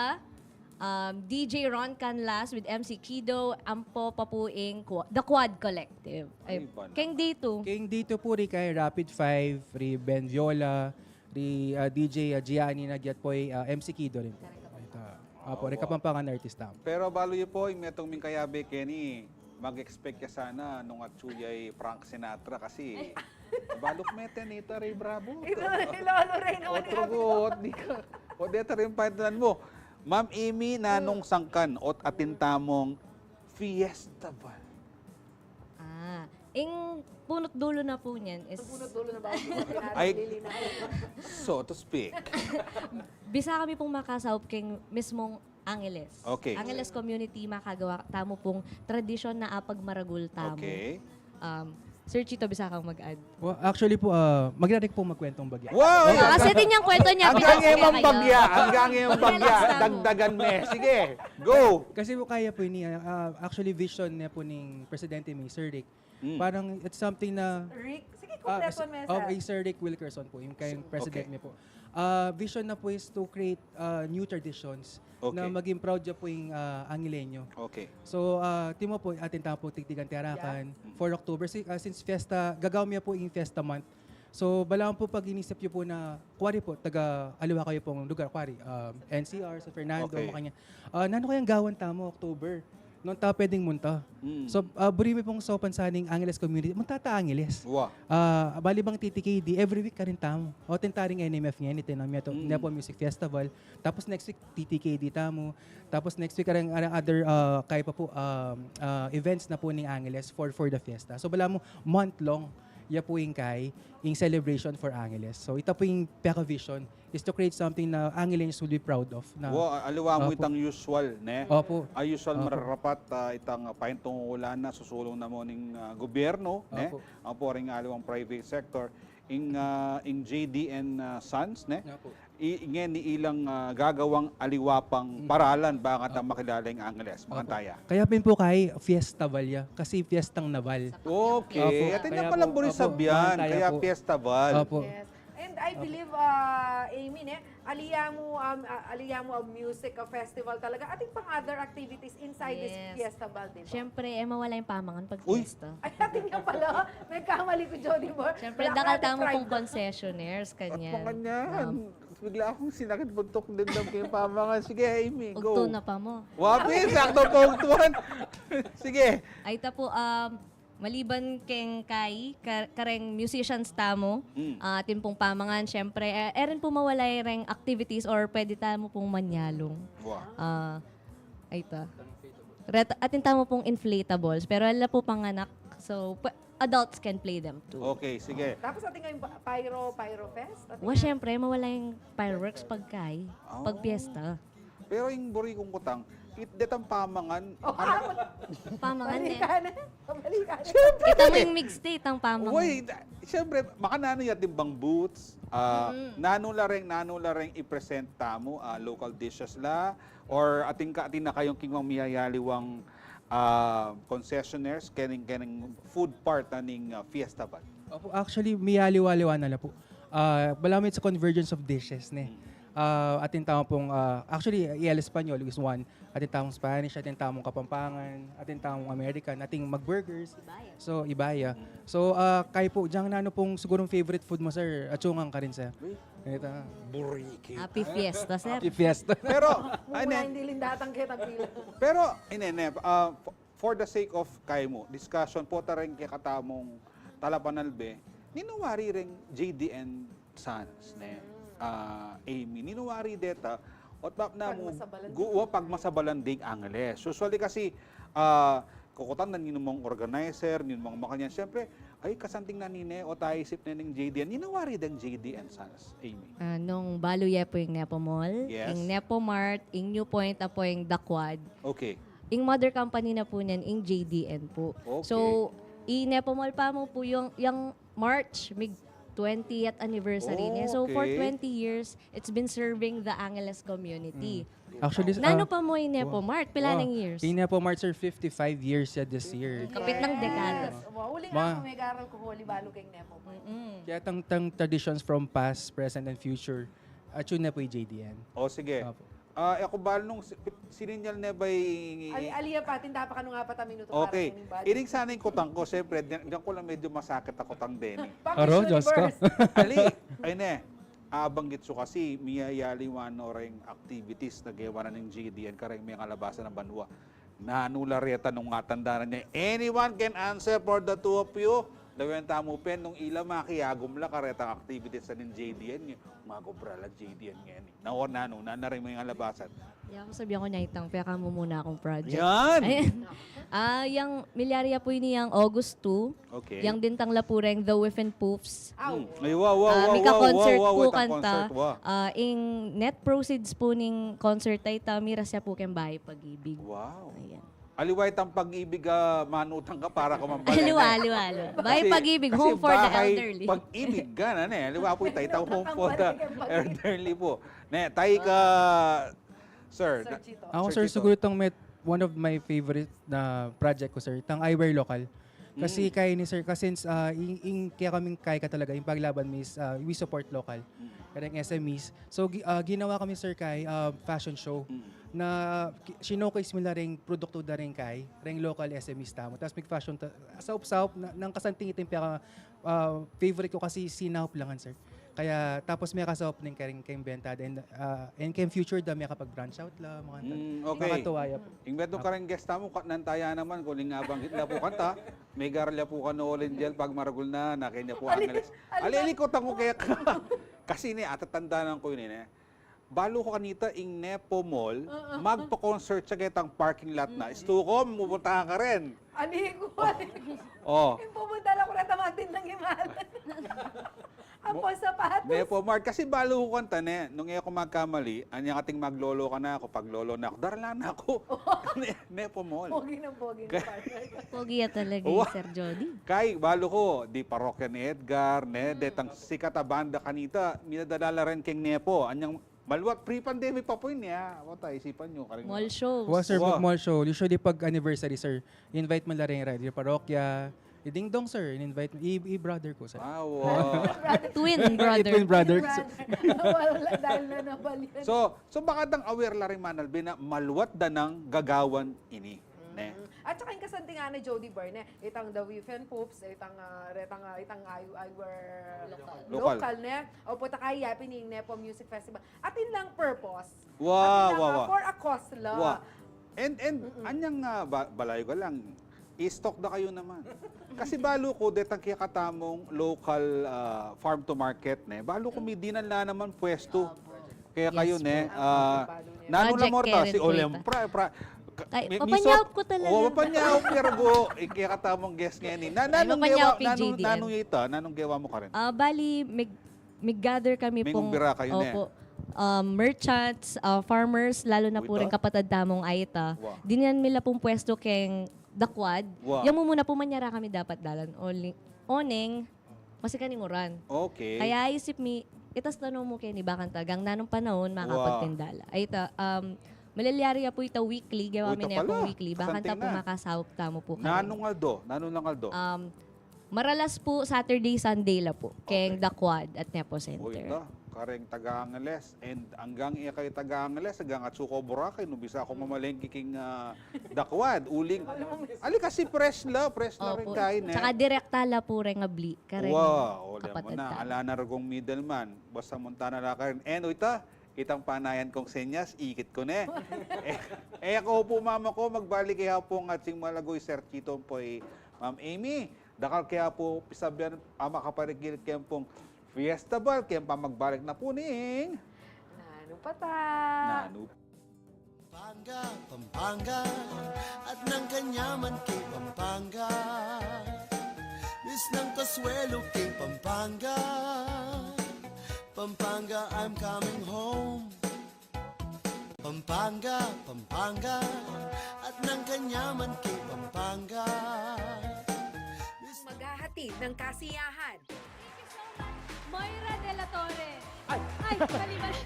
um, D J Ron Canlas with M C Kido, ampo pa po ing Qua- The Quad Collective. Ay, Ay, bala. Keng dito. Keng dito po, ri kay Rapid Five, ri Ben Viola, ri, ah, D J, ah, Gianni Nagyat po, ah, M C Kido rin po. Ito. Apo, ri Kapampangan artista. Pero balu yu po, ing metung ming kayabe keni, mag-expect ka sana nung atsu ya i Frank Sinatra kasi balu ku mete nita ri Bravo. Ito, ilolo rin naman Otro ni ko, Bravo. Ot di ka, o deta rin paintanan mu. Ma'am Amy, nanung sangkan, ot atin tamung fiesta ba? Ah, ing punot dulo na po niyan is Punot dulo na ba? Ay, Lili na. So to speak. Bisa kami pong makasaup keng mismong Angeles. Okay. Angeles community, makagawa tamu pong tradisyon na apagmaragul tamu. Okay. Um, Sir Chito, bisa kang mag-add. Well, actually po, ah, magdadali po magkwentong bagya. Wow! Ah, kasi din yung kwento niya, Ang pinasok gange niya mang kayo. bagya, ang gange mang bagya. Relax lang. Dagdagan me. Sige, go! Kasi po kaya po ini, ah, actually vision niya po ning presidente mi, Sir Rick. Mm. Parang it's something na Rick? Sige, ah, kompleto s- me, oh, sir. Kay Sir Rick Wilkerson po, yung kayong So, president okay. niya po. Ah, vision na po is to create, ah, new traditions Okay. na maging proud ya po yung, ah, Angileño. Okay. So, ah, timo po, atin tamu po tigtigan tiyarakan, Yes. Mm. for October, si-, ah, since fiesta, gagawa mi po yung fiesta month. So, balamu po pag inisip yu po na, kuwari po, taga aliwa kayo pong lugar, kuwari, um, N C R, San Fernando, Okay. Makanya. Ah, nanu kayang gawan tamu, October? Nung ta pwedeng munta. Mm. So, ah, buri mi pong saupan sana ing Angeles community. Munta ta Angeles. Wa. Ah, bali bang T T K D, every week karin tamu. O, atin ta ring N M F ngeni, atin ang Nepo, Mm. Nepo Music Festival. Tapos next week, T T K D tamu. Tapos next week, arang, arang other, ah, kaya pa po, um, ah, events na po ning Angeles for, for the fiesta. So, balamu, month long, ya po ing kay, ing celebration for Angeles. So, ita po ing peka-vision is to create something na Angeles will be proud of. Na, Wa, aliwa mu Opo. itang usual, ne? Opo. Ang usual Opo. mararapat, ah, itang, ah, paintungulan na susulung na mu ning, ah, gobyerno, ne? Opo. Ang po ring aliwang private sector, ing, ah, ing J D and, ah, Sons, ne? Opo. I, ngeni ilang, ah, gagawang aliwa pang Mm. paralan, bang at ang Opo. makilala ing Angeles, Opo. makantaya. Kaya pin po kay fiesta valya, kasi fiestang naval. Okay, Opo. atin Kaya na palang po, buri opo, sabihan, makantaya kaya po. fiesta val. Opo. Yes. And I Opo. believe, ah, Amy, ne, aliya mu, um, ah, aliya mu a music, a festival talaga. Atin pang other activities inside this Yes. fiesta val, di ba? Siyempre, eh, mawala yung pamangan pag Uy! fiesta. Ay, atin nga pala. May kamali ko, Jody Moore. Siyempre, Wala dakal ka, tamu pong pride. concessionaires, At kanyan. makanyan, Um, bigla akong sinakit buntuk din daw kay pamangan. Sige, Amy, go. Ugto na pa mo. Wapi, sakto po, ugtuan. Sige. Ay, ta po, um, maliban keng kay, ka-, kareng musicians tamu, Mm. ah, atin pong pamangan, siyempre, eh, e rin po mawala reng activities or pwede tamu pong manyalung. Wa. Ah, ay ta. Ret-, atin tamu pong inflatables, pero ala po panganak, so, pwe-, adults can play them too. Okay, sige. Tapos atin nga yung pa-, pyro, pyro fest? Atin Wa, nga siyempre, mawala yung fireworks pag kay, Oh. pag piyesta. Pero yung buri kong kutang, it detang pamangan, Oh, ano? ah, Pamangan eh. Balikan eh. Balikan eh. Siyempre. Kita mo yung mixed state, ang pamangan. Uy, da-, siyempre, makananu ya atin bang booths, ah, Mm. nanu la reng, nanu la reng i-present tamu, ah, local dishes la, or atin ka, atin na kayong king miyayaliwang, ah, concessionaires, kening, kening food part na ning, ah, fiesta ba? Opo, actually, miyaliwa-liwa na la po. Ah, balamu it's a convergence of dishes, ne? Mm. Ah, atin tamu pong, ah, actually, i-El Español is one. Atin tamung Spanish, atin tamung Kapampangan, atin tamung American, atin mag-burgers. Ibaya. So, ibaya. Mm. So, ah, kay po, dyan nanu pong sigurong favorite food mo, sir? Atsungan ka rin, sir. Uy. Ito. Buriki. Happy Fiesta, sir. Happy Fiesta. Pero, Mula ay, ne. Hindi lindatang kita bilang. Pero, ine, ne, ah, f-, for the sake of kay mo, discussion po ta rin kekatamung talapanalbe, ninu wari ring J D and Sons, ne? Ah, Amy, ninu wari deta, ot bap na mo, Pagmasabalan. Gu-, wa, pagmasabalan ding Angeles. Usually kasi, ah, kukutan na ninumang organizer, ninumang makanyan. Siyempre, ay, kasanting na nine, o tayo isip na ning J D and, ninu wari ding J D and Sons, Amy? Ah, nung balu ye po yung Nepo Mall, Yes. yung Nepo Mart, yung New Point, apo yung The Quad. Okay. Yung mother company na po niyan, yung J D N po. Okay. So, i Nepo Mall pa mo po yung, yung March, mig twentieth anniversary niya. So, for Okay. twenty years, it's been serving the Angeles community. Actually, Nanu ah, pa mu ing Nepo wow. Mart? Pila Wow. nang years? Ing Nepo Mart, sir, fifty-five years ya this year. Kapit ng dekada. Yes. Wow, uling Ma- ako, may garal ko huli balu keng Nepo Mart. Kaya tang, tang traditions from past, present, and future, at yun na po yung J D N. O sige. Opo. Ah, e ku balu nung si- sininyal ne ba y- Ali, ali ya pa, tinda pa kanu nga apat a minuto Okay. para kung balik. Ining sana ing kutang ku, siyempre, di, di ku lang medyo masakit a kutang deni. Pang Aro, Miss Diyos ko. Universe. Ali, ay ne, abanggit su kasi, miyayaliwan no reng activities na gewa na ning J D N kareng mengalabasan a banua. Nanu la reta nung atandanan ne, anyone can answer for the two of you? Lawen tamu pin, nung ila makiagum la karetang activities na ning J D N, magobra la J D N ngeni. Nanu, nanu, nanu reng mengalabasan. Yang sabihan ku na itang, peka mu muna akong project. Yan! Ay, ah, yang milyari ya pu ini yang August two, Okay. yang dintang la pu reng The Whiff and Puffs. Aw. Ay, wow, wow, Ah, wow, mika wow, concert wow, pu wow, itang kanta. Concert, wow. Ah, ing net proceeds pu ning concert a ita, miras ya pu keng Bahay Pag-ibig. Wow. Ayan. Aliwa itang Pag-ibig a manutang ka para ku mambal. Aliwa, aliwa, aliwa. Bahay Pag-ibig, Kasi home for the Bahay elderly. Pag-ibig ka na, ne? Aliwa pu ita, itang home for the Pag-ibig. Elderly pu. Ne, taika, sir. Sir na- Chito. Ako, Sir sir, Chito. Siguro itang met, one of my favorite na project ku, sir, itang I Wear Local. Kasi kaya ini, sir, kasi since ah, ing, ing kaya kaming kaya ka talaga, ing paglaban mi is ah, we support local. Kareng S M Es. So, gi- ah, ginawa kami, sir, kay ah, fashion show. Na ki- showcase mi la reng produktu da reng kay, reng local S M Es tamu. Tapos mig fashion, ta- saup-saup, na, nang kasanting ito yung pinaka ah, favorite ku kasi sinaup langan, sir. Kaya tapos mekasaup ning kareng keng benta, and, ah, and keng future da mekapag-branch out la, mga Mm, okay. Makatuwa ya pu. Ing metung kareng guest tamu, katnan taya naman, kuling abanggit la pu kanta, megaralya pu kanu Olin Jel, pagmaragul na, na kenya pu Ali, Angeles. ali, Ali, ali, kutang ku keka. Kasi ne, atatandanan ku ini, ne. Balu ku kanita ing Nepo Mall, magpa-concert siya ketang parking lot na. Istukom, pupunta ka rin. Ali ku, ali ku. Oh. Yung pupunta lang ku reta magtindang imalan. Ang Mo- pang sapatos. Nepo Mart, kasi balu ku kanta ne, nung e ku magkamali, anyang ating maglolo ka na aku, paglolo na aku, darala na aku. Ne- Nepo Mall. Pogi ng pogi ng Kaya- partner. Pogi ya talaga Wa- yung Sir Jody. Kay, balu ku, di parokya ni Edgar, ne, detang sikat a banda kanita, minadala la rin keng Nepo. Anyang maluat, pre-pandemic pa pu ini, ah. Wata, isipan nyu, karing Mall shows. Wa, sir, Wa. Pag mall show, usually pag anniversary, sir, invite mu la rin, right? Yung parokya, i Ding Dong, sir, in-invite mu, i, i brother ku, sir. Ah, wa. Twin brother. Twin brother. Wala, dahil na nabalian. So, so baka dang aware la rin, Manalbi, na maluat da nang gagawan ini. Ne? At saka yung kasantingan ni Jody Bar, ne, itang The Whiff and Poops, itang, ah, retang, ah, itang I, I Wear Local. Local, ne? O, puta kaya, pining Nepo Music Festival. At yun lang purpose. Wa, At yun lang, wa, ah, wa. For a cause lang. Wa. And, and, anyang, ah, ba- balayo ka lang, i-stock da kayu naman. Kasi balu ku, detang kekatamung local, ah, farm to market, ne? Balu ku, midinan la naman pwestu. Kaya kayu, Yes, ne? po. Ah, Balu niya. nanu la Project morta, Karen si po Olem, ita. pra, pra, Ay, mi- papanyaup misop- ku talaga. O, papanyaup, pero go, eh, kekatamung guest ngayon, eh. Na, Ay, nanung papanyaup gewa, kay nanung, J D M. nanung ita, nanung gewa mu, Karen? Ah, bali, mig, mig-gather kami May pung, ngumbira kayu, ne? opo, um, merchants, ah, farmers, lalo na Uy, po rin ita? kapatad tamung Aita. Wa. Dinan mi la pung pwesto keng Dakwad. Wa. Yang mumuna po manyara kami dapat dalan. Only, oneng, masikan ing uran. Okay. Kaya isip mi, itas tanu mu keni bakanta gang nanung panaun makapagtinda la. Ay, ita, um, malalyari ya po ita weekly, gawa Uy, mi ita na pung pala. weekly. Bakanta Kasanting po na. makasaup tamu po kami. Nanung aldo? Nanung lang aldo? Um, maralas po Saturday, Sunday la po. Keng Okay. Dakwad at Nepo Uy, Center. ita, kareng taga-Angeles. And anggang e kayu taga-Angeles, anggang atsu ku Boracay, nu bisa ku mamalengke king, ah, Dakwad, uling. Ali kasi fresh la, fresh la rin Opo. kayu, ne? Tsaka direkta la po reng abli. Kareng Wa, ole mu kapatad na, tamu. ala na rugong middleman. Basta munta na la karin. And, uy, ita, itang panayan kung senyas, ikit ku ne. Eh, eh, aku pu, mama ku, magbalik kaya pu ang ating malagoy, Sir Chito, po, eh, Ma'am Amy. Dakal kaya pu, pisabian, ama, kaparikil kaya pung Fiesta Ball, kaya pa magbalik na pu ning. Nanu pa ta? Nanu. Pampanga, Pampanga, at ng kanyaman kay Pampanga. Miss ng Consuelo kay Pampanga. Pampanga, I'm coming home. Pampanga, Pampanga, at ng kanyaman kay Pampanga. Miss Maghahatid ng kasiyahan. Moira de la Torre. Ay, mali, mali.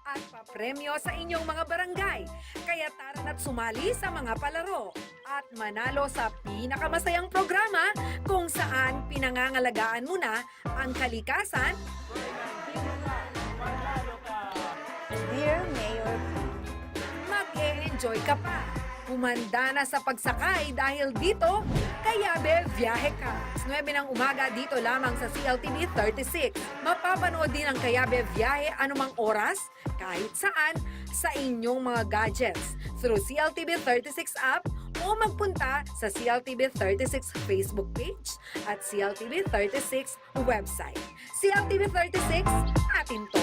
At papremyo sa inyong mga barangay. Kaya tara na't sumali sa mga palaro at manalo sa pinakamasayang programa kung saan pinangangalagaan mo na ang kalikasan. Dear Mayor P. Mag-e-enjoy ka pa. Humanda na sa pagsakay dahil dito, Kayabe Biyahe Ka. Nuebe ng umaga dito lamang sa C L T V thirty-six. Mapapanood din ang Kayabe Biyahe anumang oras, kahit saan, sa inyong mga gadgets through C L T V thirty-six app o magpunta sa C L T V thirty-six Facebook page at C L T V thirty-six website. C L T V thirty-six, atin 'to.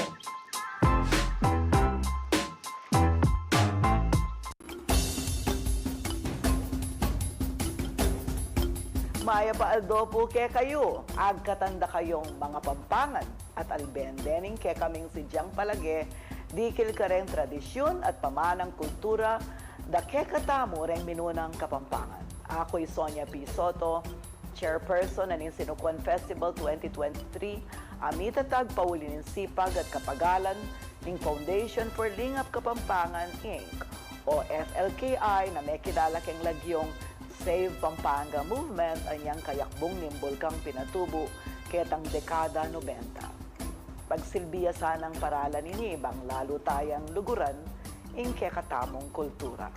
Mayap a aldo pu kekayu, agkatan da kayung mga Pampangan at alben de ning kekaming sidyang palage, dikil kareng tradisyun at pamanang kultura da kekatamu reng minunang Kapampangan. Aku i Sonia P. Soto, chairperson na ning Sinukuan Festival twenty twenty-three, a mitatag pauli ning sipag at kapagalan ning Foundation for Lingap Kapampangan, Inc o F L K I, na mekilala keng lagyung Save Pampanga Movement, anyang kayakbung ning Bulkang Pinatubo ketang dekada nobenta. Pagsilbi ya sanang paralan ini bang lalu tayang luguran ing kekatamung kultura.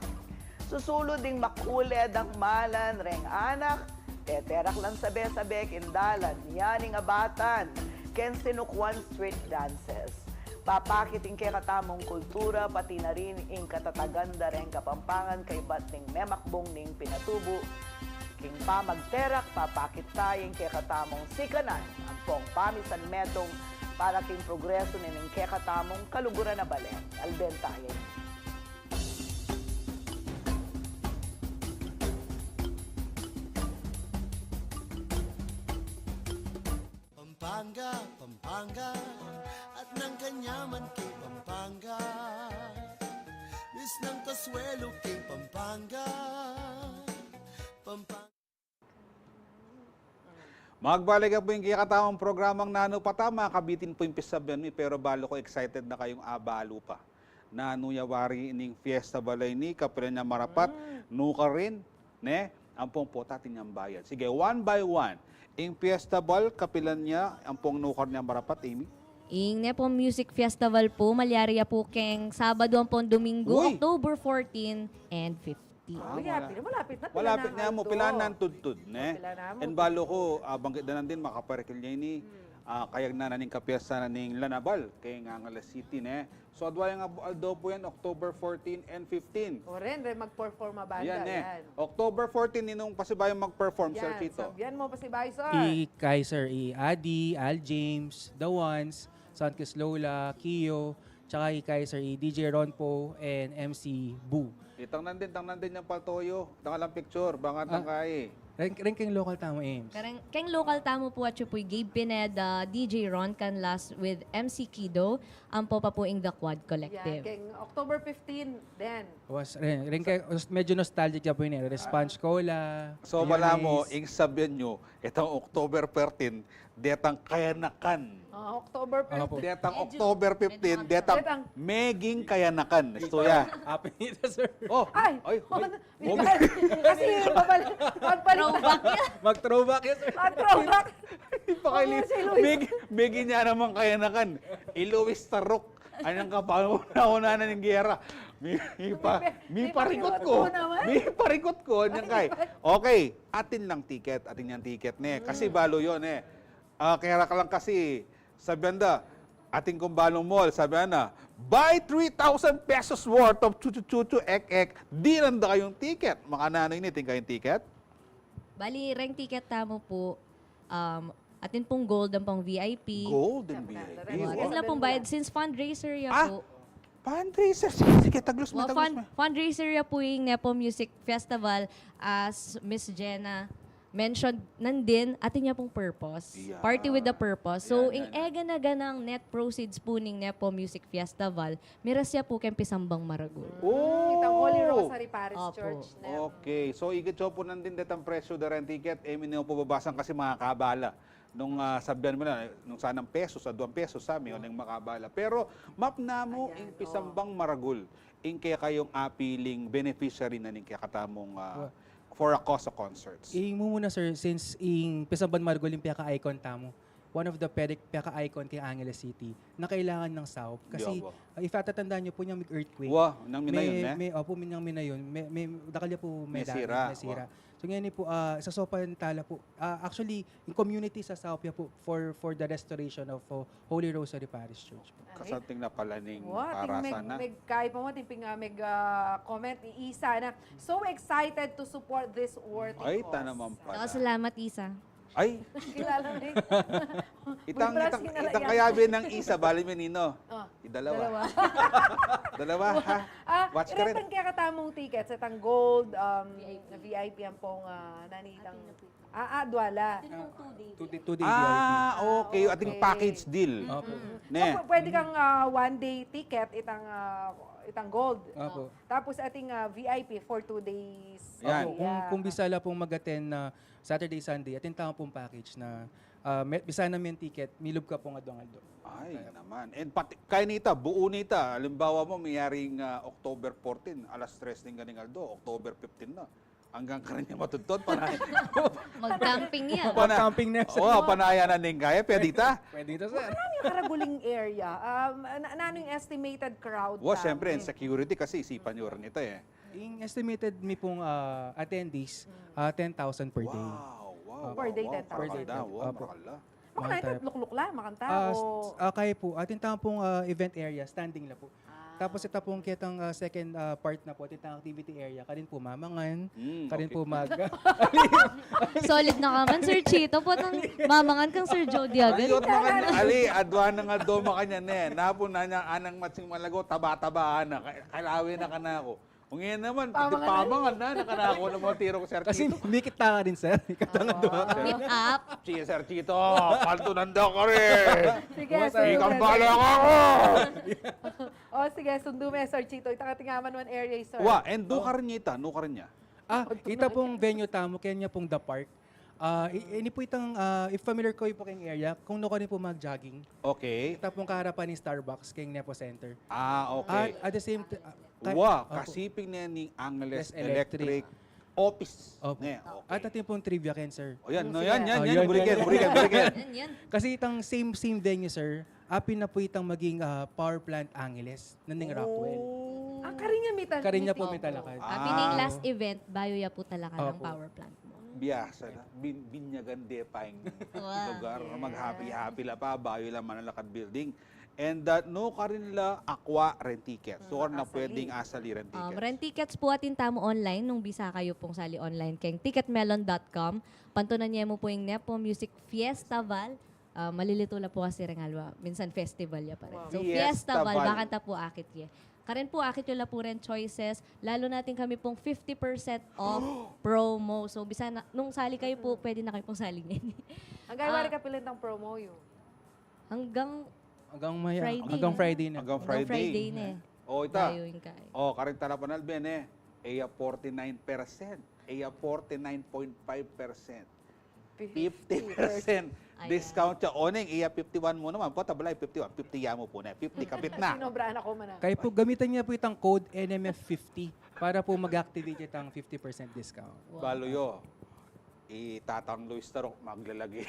Susulud ding makule, dakmalan reng anak, teterak lang sabe-sabe king dalan, ya ning abatan keng Sinukuan street dances. Papakit ing kekatamung kultura, pati na rin ing katatagan da reng Kapampangan kaybat ning memakbung ning pinatubo. King pamagterak, papakit taya ing kekatamung sikanan ampong pamisan metung para king progresu ning kekatamung kaluguran a bale. Alben taya ini. Pampanga, Pampanga, at nang kanyaman king Pampanga. Misnang kasuelo king Pampanga. Pampanga. Magbalik ya pu ing kekatamung programang Nanu pa ta, mga kabitin pu ing pisabian mi, pero balu ku excited na kayung abalu pa. Nanu ya wari ining fiesta bal a ini, kapilan ya marapat, mm, nukarin, ne? Ampong pota atin yang bayad. Sige, one by one. Ing fiesta bal, kapilan ya, ampong nukar niyang marapat, Amy? Ing Nepo Music Festival pu, malyari ya pu keng Sabadu ampong Dominggu, uy! October fourteen and fifteen. Ah, uy, mala-, malapit na, malapit na mu, pilan nang tudtud, ne? Pilan na mu. And balu ku, ah, banggit da nandin, makaparikil ya ini, hmm, ah, kayag na na ning kapiesta na ning Lanabal, keng Angeles City, ne? So, adwa yang ab-, aldo pu yan, October fourteen and fifteen. O, ren, ren mag-perform a banda, yan, eh. Yan. October fourteen, ninung pasibayung mag-perform, Sir Chito? Yan, sabian mu pasibayu, sir. I Kaiser, i Adi, Al James, The Ones, Soundkiss Lola, Kio, tsaka i Kaiser, i D J Ron Po, and M C Boo. Itang nandin, tang nandin yang paltoyu. Tang alang picture, bang atang kai. Ren, ren keng local tamu, Ames. Keng, keng local tamu pu, atyu pu i Gabe Pineda, D J Ron Canlas with M C Kido, ampo pa pu ing The Quad Collective. Yan, keng October fifteen din. Was, ren, ren keng, medyo nostalgic ya pu ini, eh. Response Cola, so, bala mu, mayonnaise. Ing sabian yu, itang October thirteen, detang kayanakan. Ah, October fifteen. Opo. Detang October fifteen, detang meging kayanakan. Istu ya. Happy New Year, sir. Oh, ay, ay, ay. Kasi, pagbalik, pagbalik. Throwback ya. Mag-throwback ya, sir. Mag-throwback. Di pa kayo, si Luis. Meg-, meging ya naman kayanakan. I Luis Taruk. Anyang kapanahon na ning gera. Mi, mi pa, mi parikot ku. Mi parikot ku, anyang kay. Okay, atin lang tiket, atin yang tiket, ne. Kasi balu yu, ne. Ah, kaya ka lang kasi, sabian da, atin kung balung mall, sabian na, buy three thousand pesos worth of chuchu-chuchu, ek-ek, dinan da kayung tiket. Makananu ini, atin kayung tiket? Bali, reng tiket tamu pu, um, atin pung gold ampong V I P. Gold and V I P. Wa, atin lang pung bayad since fundraiser ya pu. Ah, fundraiser. Sige, sige, taglus me, taglus me. Fundraiser ya pu ing Nepo Music Festival, as Miss Jenna mentioned nandin, atin ya pung purpose. Party with a purpose. So, ing e gana-ganang net proceeds pu ning Nepo Music Festival, miras ya pu keng pisambang maragul. Oh! Itang Holy Rosary Parish Church, ne? Okay. So, ikit yu pu nandin detang presyu da reng tiket, e mi ne pu babasang kasi makakabala. Nung, ah, sabian mu na, nung sanang pesos, aduang pesos, sa mi, o neng makabala. Pero, mapna mu, ing pisambang maragul, ing kekayung apiling beneficiary na ning kekatamung, ah, for a cause of concerts. Ing mumuna, sir, since ing pisambang maragul ing peka-icon tamu, one of the peka-icon keng Angeles City, na kailangan ng saup. Kasi, ah, if atatandaan niyo po, niyang mig-earthquake. Wa, nang minayun, may, eh? May, opo, may nang minayun. May, may, dakal ya po may damage, sira. May sira. So, ngayon po, ah, sasaupan tala po. Ah, actually, yung community sasaup ya po for, for the restoration of, uh, Holy Rosary Parish Church po. Kasanting na pala ning para sana. Wa, ating meg-, megkai pa mo, ating ping, ah, meg, ah, comment ni Isa na, "So excited to support this worthy cause." Ay, ta naman pala. Salamat, Isa. Ay! Kilala mo yun? Itang, itang, itang kayabe nang Isa, bali menino. Oh, idalawa. Dalawa, ha? Ah, watch ka rin. Itang kekatamung tickets, itang gold, um, V I P, V I P ang pong, ah, nanitang. Ah, ah, dwala. Two day, two day V I P. Ah, okay. Ating package deal. Opo. Ne. So, pwede kang, ah, one day ticket, itang, ah, itang gold. Opo. Tapos ating, ah, V I P for two days. Yan. Opo, kung, kung bisa la pong mag-attend na Saturday, Sunday, atin tama pong package na, ah, may, bisa na may ticket, milub ka pong adwang aldo. Ay, naman. And pati, kaya nita, buo nita, halimbawa mo, miyaring, ah, October fourteen, alas tres ning ganing aldo, October fifteen na. Anggang karin ya matudtod, panay. Mag-camping ya. Mag-camping na. O, panaya na ning kaya, pwede ta? Pwede ta, sir. Ano yung karaguling area? Um, na, na, ano yung estimated crowd? Wa, siyempre, security kasi isipan nyo rin ita, eh. Ing estimated mi pong, ah, attendees, ah, ten thousand per day. Wow, wow, wow. Per day, ten thousand. Per day, ten thousand. Wow, makala. Makanta, lukluk la, makanta, ah, o? Ah, kaya po, atin tama pong, ah, event area, standing la po. Ah. Tapos ita pong ketang, ah, second, ah, part na po, atin tang activity area, karin po mamangan, karin po mag- Solid na ka man, Sir Chito. Potang mamangan kang Sir Joe Diagan. Ay, yot naman, ali, adwa na nga doma kanya ne. Napu na niya, anang matsing malago, taba-taba na. Kay-, kailawe na ka na ako. Kung yan naman, pati pamangan na, nakanako na mo tiro ko, Sir Chito. Kasi mikit ta ka rin, sir. Mikit ta nga duha, sir. Meet up. Sige, Sir Chito, palto nanda ka rin. Sige, sir. Ikang bala ka ako. O, sige, sundu me, Sir Chito. Ita ka tingaman one area, sir. Wa, and do ka rin ita, no ka rin niya. Ah, ita pong venue tamu, kaya niya pong The Park. Ah, i-, ini po itang, ah, if familiar kayu po keng area, kung no karin po mag-jogging. Okay. Ita pong kaharapan ning Starbucks, keng Nepo Center. Ah, okay. At, at the same t-, ah, ka-, wa, opo. Kasiping na ning Angeles Electric Office. Opo. Ne, okay. At atin pong trivia ken, sir. O, yan, no, yan, yan, yan. Buriken, buriken, buriken. Yan, yan. Kasi itang same, same venue, sir, apin na po itang maging, ah, power plant Angeles, na ning Rockwell. Ah, karin ya mitan-, karin ya po mitalakad. Apin na ing last event, bayu ya po talakad ing power plant. Biasa na, bin-, binyagan de pa ing lugar, mag-happy-happy la pa, bayu la manalakad building. And, uh, no karin la akwa rent tickets. So, karin na pwedeng asali rent tickets. Um, rent tickets po atin tamu online nung bisa kayu pong sali online keng ticket melon dot com. Pantunan ye mu po ing Nepo Music Fiestaval. Ah, malilito la po kasi reng alwa. Minsan festival ya pa rin. Wow. So, Fiestaval, bakantapu akit ye. Karin po, akit yu la po reng choices. Lalo na atin kami pong fifty percent off promo. So, bisa na, nung sali kayu po, pwede na kayu pong sali ngeni. Hanggang January, kapila itang promo yu? Hanggang Friday. Hanggang Friday na. Hanggang Friday na. O, ita. Bayu ing kai. O, karin tala panalbe ne. E ya forty-nine percent. E ya forty-nine point five percent. Fifty percent discount ya. O neng, e ya fifty-one mu naman. Pota balay fifty-one. Fifty ya mu pu ne. Fifty, kapit na. Sinobraan ako man, ah. Kayu po, gamitan niya po itang code N M F fifty para po mag-activate itang fifty percent discount. Wow. Balu yu. I Tatang Luis Tarok, maglalagi.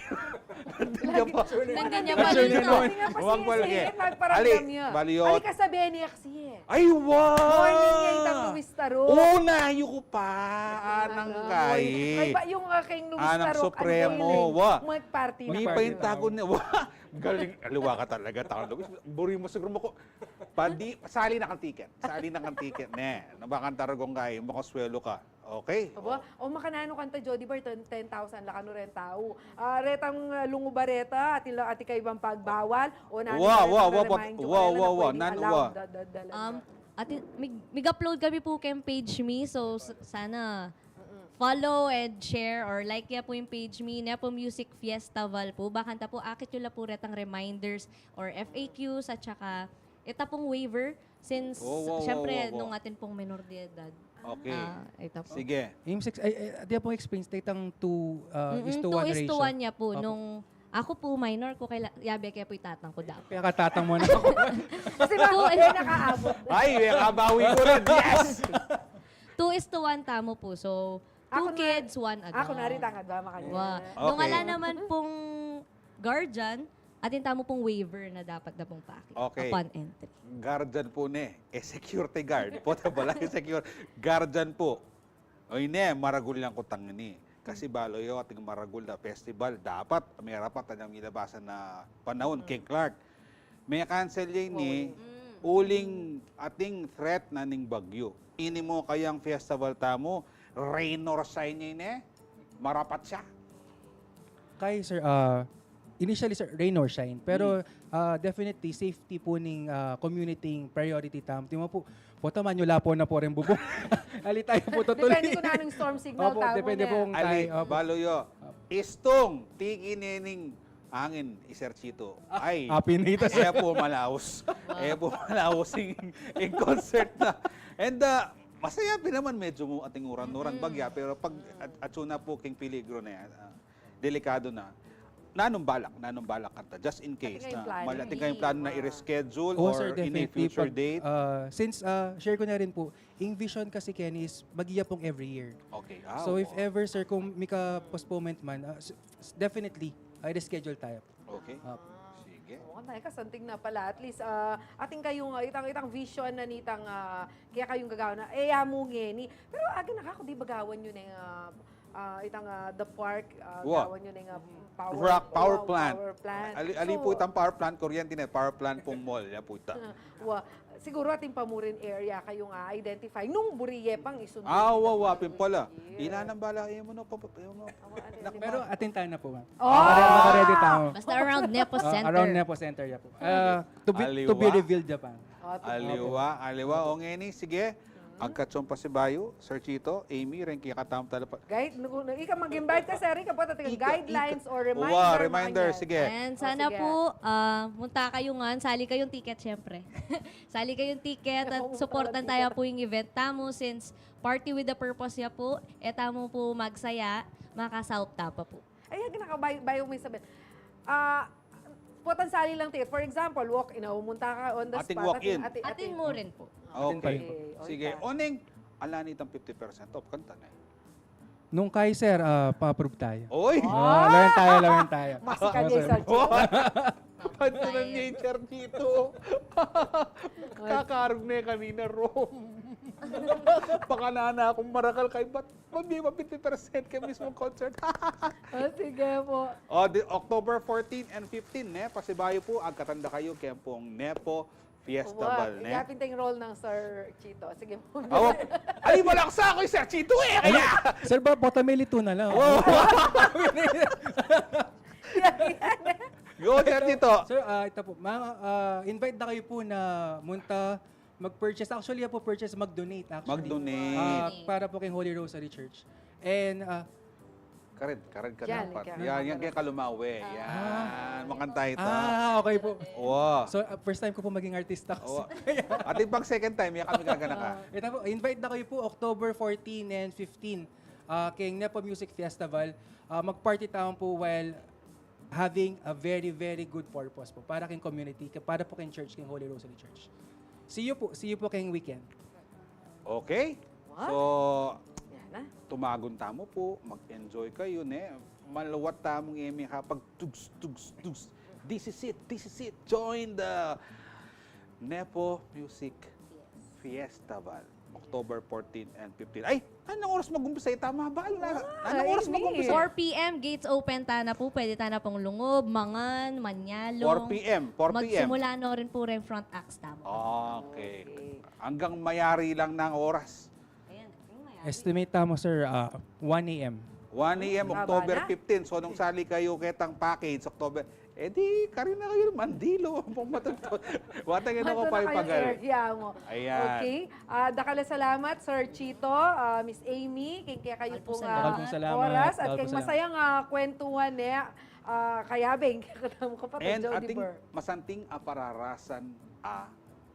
Nandiyan pa. Nandiyan pa rin. Nandiyan pa rin. Magpalalagi. Ali, balu yu. Ali ka sa Beniac. Ay, wow! Morning ya itang Luis Tarok. Una, ayuku pa. Anang kai. Ay, ba, yung, ah, keng Luis Tarok, Supremo, wa. Magparty na. Mi pa yung tago niya, wa. Galing, aliwa ka talaga, tao Luis. Buri mo siguro mo ko. Padi, sali na kang ticket. Sali na kang ticket, ne. Nabakan taragong kai, makaswelo ka. Okay. Aba, o, makananu kanta, Jody Bar, ten, ten thousand la kanu reng tau. Ah, retang, ah, lunguba reta, atin la, atin kaybat pagbawal, o nanu, wa, wa, wa, wa, remind yu, wa, wa, wa, nanu, wa. Um, atin, mig, mig-upload kami po keng page mi, so, s-, sana follow and share or like ya po yung page mi, Nepo Music Fiestaval po. Bakantapu, akit yu la po retang reminders or F A Qs, at saka, ita pong waiver, since, siyempre, nung atin pong menor de edad. Okay. Ah, ita po. Sige. Yung six, ay, ay, di pong explain, itang two, uh, is to one ratio. Two is to one ya po. Opo. Nung Aku pu, minor ku, kaya yabe ke pu i tatang ku dapat. Kaya katatang mu na aku. Kasi ba, Two eh, nakaabot. Ay, may kabawi ko rin. Yes! Two is to one tamu pu. So, two Ako na, kids, one adult. Ako na rin tangad ba, makanya. Wa. Okay. Nung ala naman pung guardian, atin tamu pung waiver na dapat na pung paki Okay. upon entry. Guardian pu ne, eh, security guard. Pota bala, eh, secure. Guardian pu. O ine, maragul yang kutang ini. Kasi balu yu, ating maragul na festival, dapat, marapat, anyang milabasan na panahun, King Clark. Me-cancel ya ini, uling ating threat na ning bagyu. Ini mu kayang festival tamu, rain or shine ya ini, marapat siya. Kay, sir, ah, initially, sir, rain or shine. Pero, ah, definitely, safety po ning, ah, community ing priority tam. Tingnan mo po, pota, manyula po na po rin bubong. Ali tayo po tutuloy. Depende kung anong storm signal Opo, tayo depende na. po kung Ali, tayo, opo. Balu yu. Istung, tiki nening angin, i Sir Chito. Ah, Ay, happy na ito, sir. Kaya po malaus. Kaya po malaus ing, ing concert na. And, ah, masaya pin naman, medyo mu-, ating uran-uran bagya, pero pag at-, atsu na po king peligro na yan, ah, delikado na. Nanung balak, nanung balak kanta, just in case kayong na, plano. Mal-, atin kayong plano na i-reschedule Oo, or sir, in a definitely. future Pag, date? ah, since, ah, share ko na rin po, ing vision kasi, Kenny, is magya pong every year. Okay. Ah, So, if oo. ever, sir, kung mika-postponement man, ah, s-, s-, definitely, i-reschedule tayo. Okay. Opo. Sige. Oo, na, kasanting na pala. At least, ah, atin kayong, ah, itang, itang vision na nitang, ah, kaya kayong gagawa na, eh, amu ngeni. Pero aga na ka, kung di bagawan yun eh, ah, ah, itang, ah, the park, ah, Wa. gawan yun eh, ah, power, Rock power wa-, plant. power plant. Ali, ali So, po itang power plant, kuryente na, power plant pong mall, ya po ita. Wa, siguro atin pa mu rin area kayong, ah, identify. Nung buri ye pang isunod Ah, yung wa, wa, pang pin pala. year. Ina nang bala, eh, mo na, papa, eh, mo. Awa, ano, Nak- ano, Pero ma- atin tayo na po, ma'am. Oh! Makare-, makaredy tayo. Basta around Nepo Ah, Center. around Nepo Center, ya po. Ah, to be, to be Aliwa. revealed, ya pa. Oh, to- Aliwa, aliwa. O ngeni, sige. Agkat song pasibayu, Sir Chito, Amy, ren kaya katam tala pa. Guide, nung, nung ika mag-invite ka, sir, ika po, tatangan Ika, guidelines ika. or Wa, reminder, reminder, mga sige. And Oh, sana sige. po, ah, munta kayo ngan, sali kayong ticket, syempre. Sali kayong ticket at Oo, supportan talaga tayo ticket. po yung event tamu since Party with a Purpose ya po. E tamu po magsaya, makasaup ta pa po. Ay, ag naka, bayu, bayu may sabihin. Ah, potang sali lang ticket. For example, walk-in, o, munta ka on the Ating spot. walk-in. Atin, atin, Atin atin. mo rin po. Atin pa Okay. rin po. Okay, Sige. on time. Oneng, ala nitang fifty percent off, kanta na eh. Nung kay, sir, ah, pa-approve tayo. Oy! Ah, lawan tayo, lawan tayo. Masikan Oo, niya sir. yung Sir Chito. Ano na nature dito? Kakarog na eh kanina, Rome. Baka na, na akong marakal kay, ba't mabie pa fifty percent kay mismong concert? Oh, sige po. O, di, October fourteen and fifteen, ne? Pasibayu po, agkatan da kayu, kaya pong Nepo Fiesta Wa, Bal, ne? Yapin tayong role ng Sir Chito. Sige po. Awa, ay, malaksa ako yung Sir Chito eh, Ay, kaya! sir, ba, bota may lito na lang. Wow! Go, Sir Chito! Sir, ah, ito po, ma-, ah, invite na kayo po na munta, mag-purchase. Actually, yan po, purchase, mag-donate, actually. Mag-donate. Ah, para po kay Holy Rosary Church. And, ah, Kared, kared ka Yan, dapat. ikaw. Yan, yan kay Kalumawe. Ah. Yan, makanta ito. Ah, okay po. Wow. So, ah, first time ko po maging artista kasi. Wow. At yung pag second time, yan kami gagana ka. Ah, ito po, invite na kayo po, October fourteen and fifteen, ah, kay Nepo Music Festival. Ah, mag-party tayo po while having a very, very good purpose po para kay community, kay, para po kay church, kay Holy Rosary Church. See you po, see you po kay weekend. Okay? What? So, Yan na. tumagon tamu po, mag-enjoy kayo, ne? Maluwat tamung emi kapag tugs, tugs, tugs. This is it, this is it. Join the Nepo Music Festival, October fourteen and fifteen. Ay, anong oras mag-umpisa? Tama ba? Ala, Ah, anong oras ini. mag-umpisa? Four P M, gates open ta na po. Pwede ta na pong lungub, mangan, manyalong. Four P M, four P M. Magsimula na rin po rin front acts tamu. Okay. Okay. Hanggang mayari lang ng oras. Ayan, yung mayari. Estimate tamu, sir, ah, one A M. One A M, Haba October na. fifteen. So, nung sali kayo ketang package, October, eh di, karin na kayo, Mandilo, pang matagto. Watang yun ako Mata na kayo, paipagal. sir. Yeah, mo. Ayan. Okay. Ah, dakal a salamat, Sir Chito, ah, Miss Amy, king kaya kayo Dakal po pong, salamat. ah, Dakal pong salamat. oras at Dakal po king salamat. masayang, ah, kwentuhan, eh, ah, kaya beng, katamu ko pa, And Jody ating Burr. masanting a pararasan a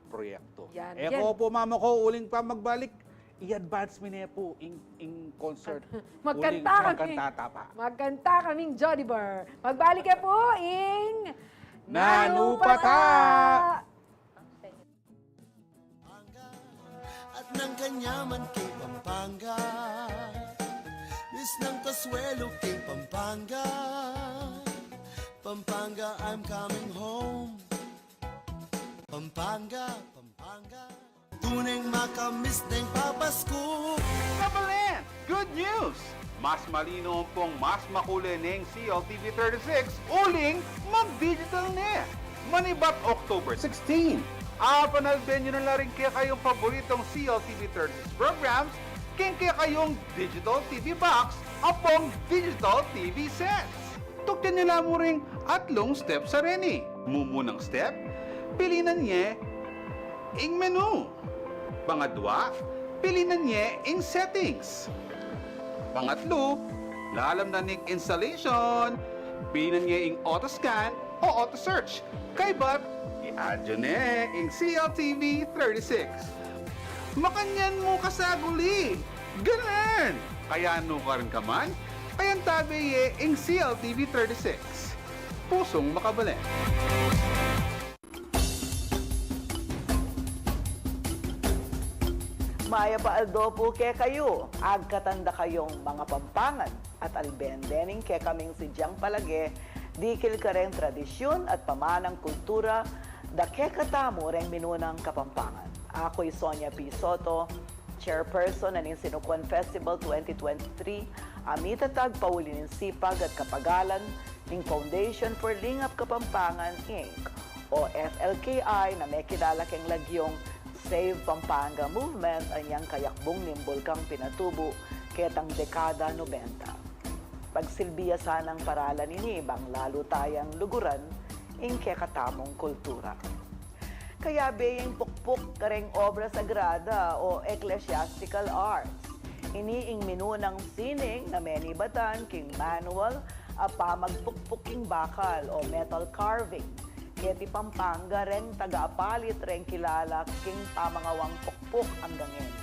proyekto. Yan, Eko yan. po, mama ko, uling pa magbalik. I-advance mi ne pu ing, ing concert. Magkanta Uling kami. Magkanta ta pa. Magkanta kaming Jolly Bar. Magbalik ke pu ing Nanu pa ta? At ng kanyaman kay Pampanga, Miss ng Consuelo kay Pampanga. Pampanga, I'm coming home. Pampanga, Pampanga, tuneng makamis deng papasko. Kabalen! Good news! Mas malino ampong mas makule neng C L T V thirty-six uling mag-digital ne. Manibat October sixteen, apanalben yu na la ring kekayung paboritong C L T V thirty-six programs king kekayung digital T V box ampong digital T V sets. Tukyan yu la mu ring atlung step sa reni. Mumunang step, pilinan ye ing menu. Pangadwa, pilinan ye ing settings. Pangatlu, lalam na ning installation, pilinan ye ing auto scan o auto search. Kaybat, i-add yu ne ing C L T V thirty-six. Makanyan mu kasaguli! Ganan! Kaya nukarin ka man, kayang tabe ye ing C L T V thirty-six. Pusung makabalen. Mayap a aldo pu kekayu, agkatan da kayung mangapampangan at alben dening kekaming sidyang palage dikil kareng tradisyun at pamanang kultura da kekatamu reng minunang Kapampangan. Aku i Sonia P. Soto, chairperson na ning Sinukuan Festival twenty twenty-three, a mitatag pauli ning sipag at kapagalan ning Foundation for Lingap Kapampangan, Inc o F L K I, na mekilala keng lagyung Save Pampanga Movement, anyang kayakbung ning Bulkang Pinatubo ketang dekada nobenta. Pagsilbi ya sanang paralan ini bang lalu tayang luguran ing kekatamung kultura. Kayabe ya ing pukpuk kareng obra sagrada o ecclesiastical arts. Ini ing minunang sining na menibatan king manual a pamagpukpuk king bakal o metal carving. Keti Pampanga reng taga-apalit reng kilala king pamangawang pukpuk anggang ngeni.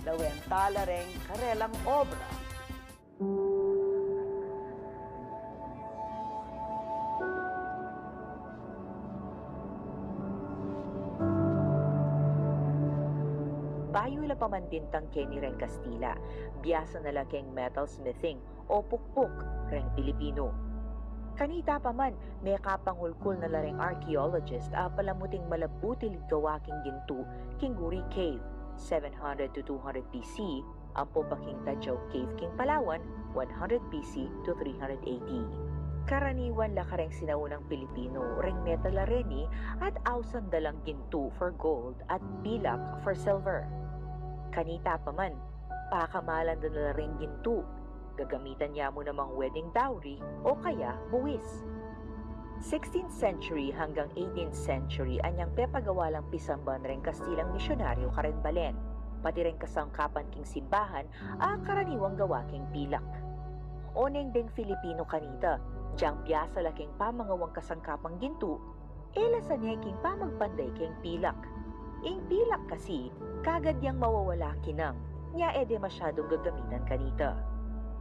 Lawen tala reng karelang obra. Bayu la pa man bintang keni reng Kastila, biasa na la keng metal smithing o pukpuk reng Pilipino. Kanita pa man, mekapangulkul na la reng archaeologist a palamuting malabutil gawa king gintu king Guri Cave, seven hundred to two hundred B C, ampo pa king Tajau Cave king Palawan, one hundred B C to three hundred A D. Karaniwan la kareng sinaunang Pilipino reng metal a reni at ausan da lang gintu for gold at pilak for silver. Kanita pa man, pakamalan da na la reng gintu. Gagamitan ya mu namang wedding dowry o kaya buwis. Sixteenth century hanggang eighteenth century anyang pepagawa lang pisamban reng Kastilang misyonaryo kareng balen, pati reng kasangkapan king simbahan a karaniwang gawa king pilak. Oneng deng Filipino kanita, dyang biasa la king pamangawang kasangkapang gintu, e la sane king pamagpanday keng pilak. Ing pilak kasi, kagad yang mawawala kinang, nya e de masyadung gagamitan kanita.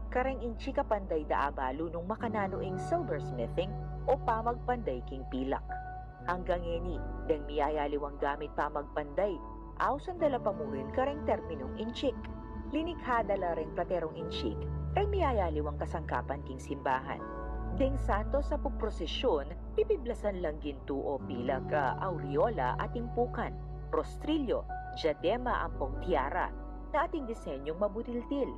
Kareng inchik a panday da abalu nung makananu ing silversmithing o pamagpanday king pilak. Anggang ngeni, deng miyayaliwang gamit pamagpanday, ausan da la pa mu rin kareng terminung inchik. Linikha da la reng platerung inchik reng miyayaliwang kasangkapan king simbahan. Deng santos a puprosesyon, pipiblasan lang gintu o pilak a aureola a timpukan, rostrilyo, diadema ampong tiara, na ating disenyung mabutiltil.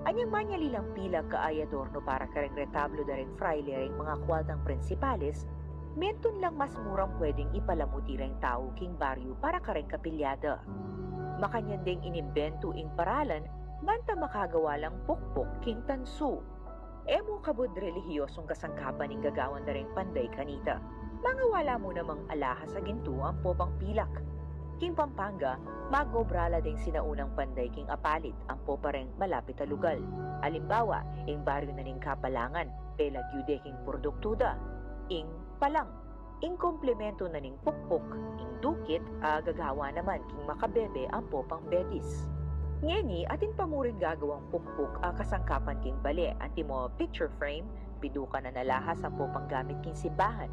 Anyang manyali lang pilak a adorno para kareng retablo da reng fraile reng mga kualtang prinsipales, mentun lang mas murang pwedeng ipalamuti reng tau king baryu para kareng kapilyada. Makanyan deng inimbentu ing paralan, banta makagawa lang pukpuk king tansu. E mu kabud relihiyosung kasangkapan ing gagawan da reng panday kanita. Mangawa la mu namang alahas a gintu ampo pang pilak. King Pampanga, mag-obra la deng sinaunang panday king apalit ampo pa reng malapit a lugal. Alimbawa, ing baryu na ning Kapalangan, pelagyu de king produktu da, ing palang. Ing komplementu na ning pukpuk, ing dukit, a gagawa naman king Macabebe ampo pang Betis. Ngeni, atin pa mu ring gagawang pukpuk a kasangkapan king bale, antimo picture frame, bidukan a nalahas ampo panggamit king simbahan.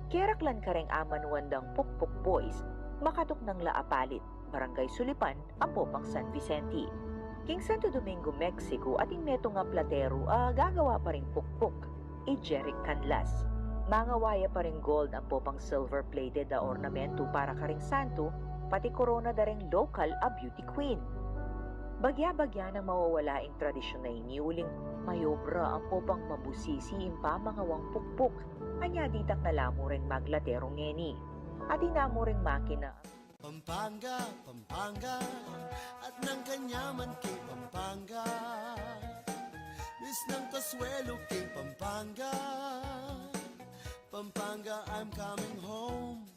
Keraklan kareng amanuan dang Pukpuk Boys, makatuknang la a palit, Barangay Sulipan, ampo pang San Vicente. King Santo Domingo, Mexico, atin metung a plateru a gagawa pa ring pukpuk, i Jeric Canlas. Mangawa ya pa ring gold ampo pang silver plated a ornamentu para karing santu, pati korona da ring local a beauty queen. Bagya-bagya nang mawawala ing tradisyun a ini uling mayobra ampo pang mabusisi ing pamangawang pukpuk, anya ditak na la mu ring maglateru ngeni. Atin na mu ring makina. Pampanga, Pampanga, at nang kanyaman king Pampanga. Miss ng Consuelo king Pampanga. Pampanga, I'm coming home.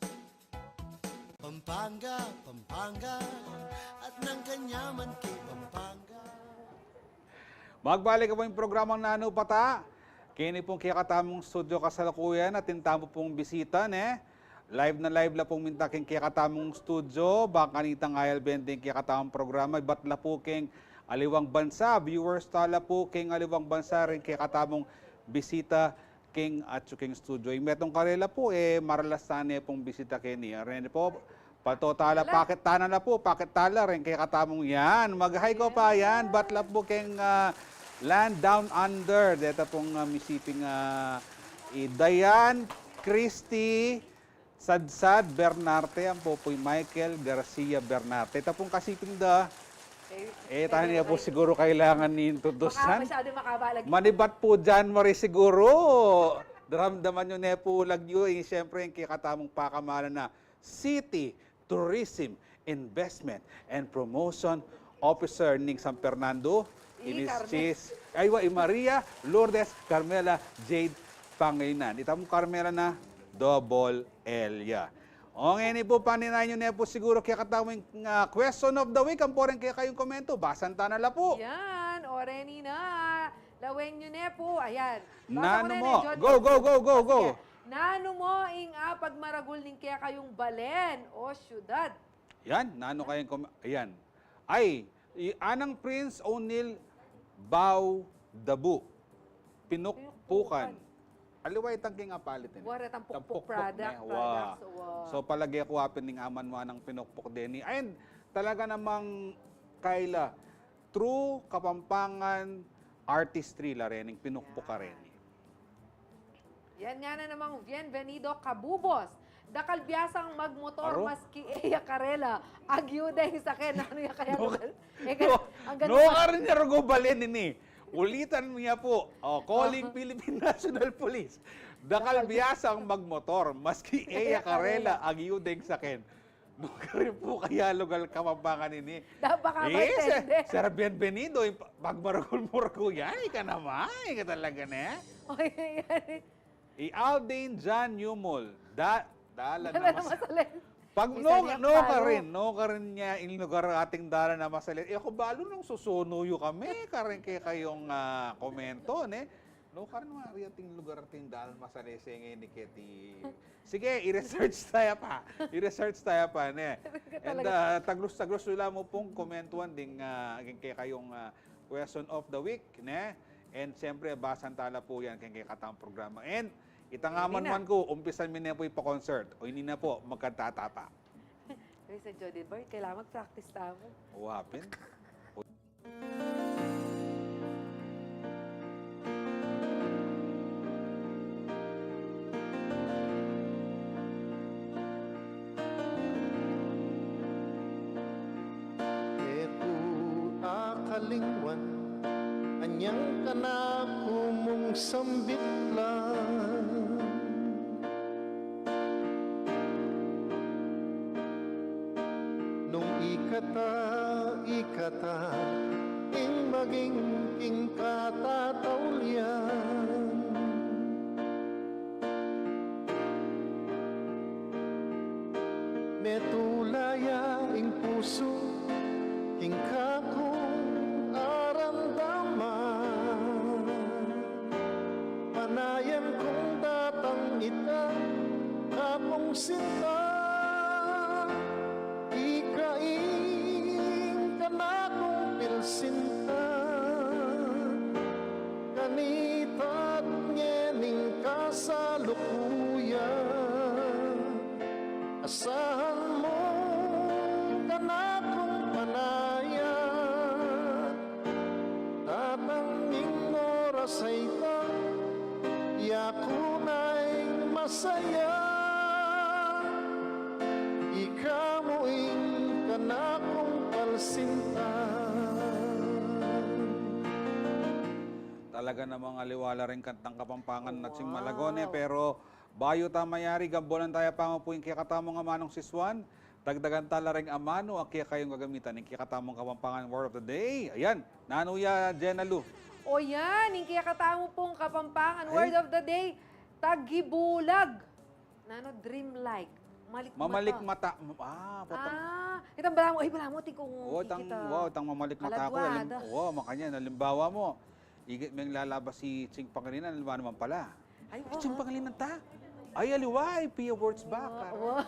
Pampanga, Pampanga, at nang kanyaman king Pampanga. Magbalik pu ing programang Nanu Pata. Keni pung kekatamung studio kasalukuyan, atin tamu pung bisita, ne? Live na live la pung minta king kekatamung studio, bang kanita ngan alben ding kekatamung programa, ibat la pu king aliwang bansa, viewers tala pu king aliwang bansa, ring kekatamung bisita king atyu king studio. Ing metung karela pu, e, maralas tane pung bisita keni. Reni pu, pato tala, pakit tana na pu, pakit tala, ring kekatamung yan. Mag-hi ko pa yan, bat la pu king, ah, Land Down Under. Deta pung, ah, misiping, ah, i Dayan, Christy, Sadsad Bernarte, ampo pu i Michael Garcia Bernarte. Ita pung kasiping da. E, tahan ya pu siguru kailangan ning introduce. Baka masyado makaba lagi. Manibat pu January siguru. Daramdaman yu ne pu lagyu, e, siyempre, ing kekatamung pakamalan na City Tourism Investment and Promotion Officer ning San Fernando, i Miss Chis, ay, wa, i Maria Lourdes Carmela Jade Pangilinan. Ita mu Carmela na double L ya. O, ngeni pu, paninayan yu ne pu siguru kekatamung, ah, question of the week, ampo reng kekayung komento, basan tana la pu. Yan, o, reni na. Lawen yu ne pu, ayan. Basa ko ne, Jody. Go, go, go, go, go. Sige. Nanu mu ing, ah, pagmaragul ning kekayung balen o syudad? Yan, nanu kayang kom-, ayan. Ay, i Anang Prince O'Neil Bao Dabu. Pinukpukan. Pinukpukan. Aliwa itang king apalit ini. Wa, retang pukpuk product, ne. Wa. Products, wa. So, palage ku apin ning aman mu anang pinukpuk deni. Ayan, talaga namang kaila, true Kapampangan artistry la reni, pinukpuk a reni. Yan ngana namang Bienvenido Kabubos. Dakal biasang magmotor maski e ya karela. Agyu deng saken, nanu ya kaya? No, no, nukarin ya rugu balen ini. Ulitan mu ya pu. O, calling Philippine National Police. Dakal biasang magmotor maski e ya karela, agyu deng saken. Nukarin pu kaya lugal Kapampangan ini. Baka maintindi. Sir Bienvenido, pagmaragul mu rugu yan, ika naman, ika talaga ne. O, yan. I Aldin John Yumul, da-, dalan a masalen. Pag nukarin, nukarin ya ing lugar atin dalan a masalen. E ku balu nung susunu yu kami, karin kekayung, ah, komento, ne? Nukarin mu ari atin lugar atin dalan a masalen, senge ni keti. Sige, i-research taya pa. I-research taya pa, ne? And, ah, taglus-taglus yu la mu pung komentuan ding, ah, kekayung, ah, question of the week, ne? And siyempre, basan tala pu yan keng kekatamung programa. And ita nga man ku, umpisan mi ne pu ipa-concert. O, ini na pu, magkanta ta pa. Uy, Sir Jody Boy, kailangan mag-practice tamu. O, apin. E ku akalingwan anyang kanaku mung sambit la. Nung ikata, ikata ing maging king katataulian. Metula ya ing pusu king kakung aramdaman. Panayan kung datang ita, kapung sinta, ika ing Talaga namang aliwa la ring kantang Kapampangan na Ching Malagon, e. Wow. Pero bayu ta mayari, gambulan taya pa mu pu ing kekatamung amanung sisuan. Dagdagan ta la ring amanu a kekayung gagamitan ning kekatamung Kapampangan word of the day. Ayan, nanu ya, Jenna Lu? O yan, ing kekatamu pung Kapampangan word of the day, tagibulag. Nanu, dreamlike. Mamalikmata. Mamalikmata. Ah, potang. Ah, itang balamu, ay, balamu, atin kung... O, itang, kita. Wow, itang mamalikmata ku, alim-, kaladwada. Wow, makanyan, alimbawa mu, igat meng lalabas i Ching Pangilinan, aliwa naman pala. Ay, i Ching Pangilinan ta? Ay, aliwa, i Pia Wurtzbacher. Wow, wow.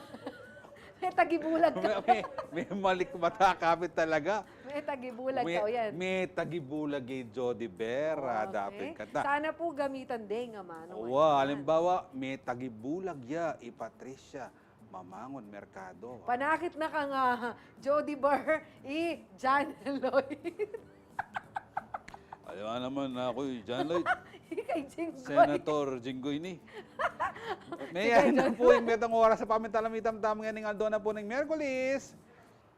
Me tagibulag ka. Me, me, me malikmata ka talaga. Me tagibulag ka, o yan. Me tagibulag i Jody Vera, dapin kata. Sana pu gamitan de ing amanu. Wa, alimbawa, me tagibulag ya i Patricia Mamangun Mercado. Panakit na kang Jody Bar i John Lloyd. Aliwa naman, aku i John Lloyd. Ikay Jinggoy. Senator Jinggoy ini. Sige, John. Me yan na pu ing metang oras a pamintalan mi tamung ngeni, aldo na pu ning Miyerkules.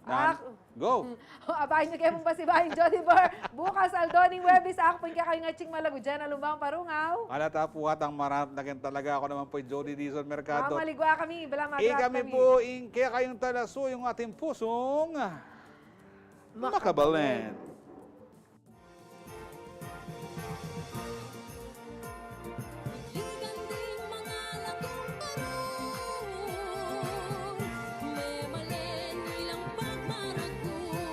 Nan, go. Abayan yu ke pung pasibayu i Jody Bar bukas, aldo ning Huwebes. Aku pu ing kekayung Ching Malago, Jenna Lumbangon Parungaw. Ala ta pu, at ang marap na ken talaga, aku naman pu i Jody Dizon Mercado. Mamaligwa kami, bala, magrap kami. Ikami pu ing kekayung talasuyung, atin pusung makabalen. Ligan ding mangalak king barung, memalen ilang pagmaragut.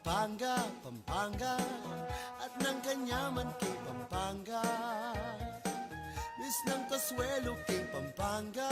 Pampanga, Pampanga, at nang kanyaman king Pampanga. Misnang kasuelo king Pampanga.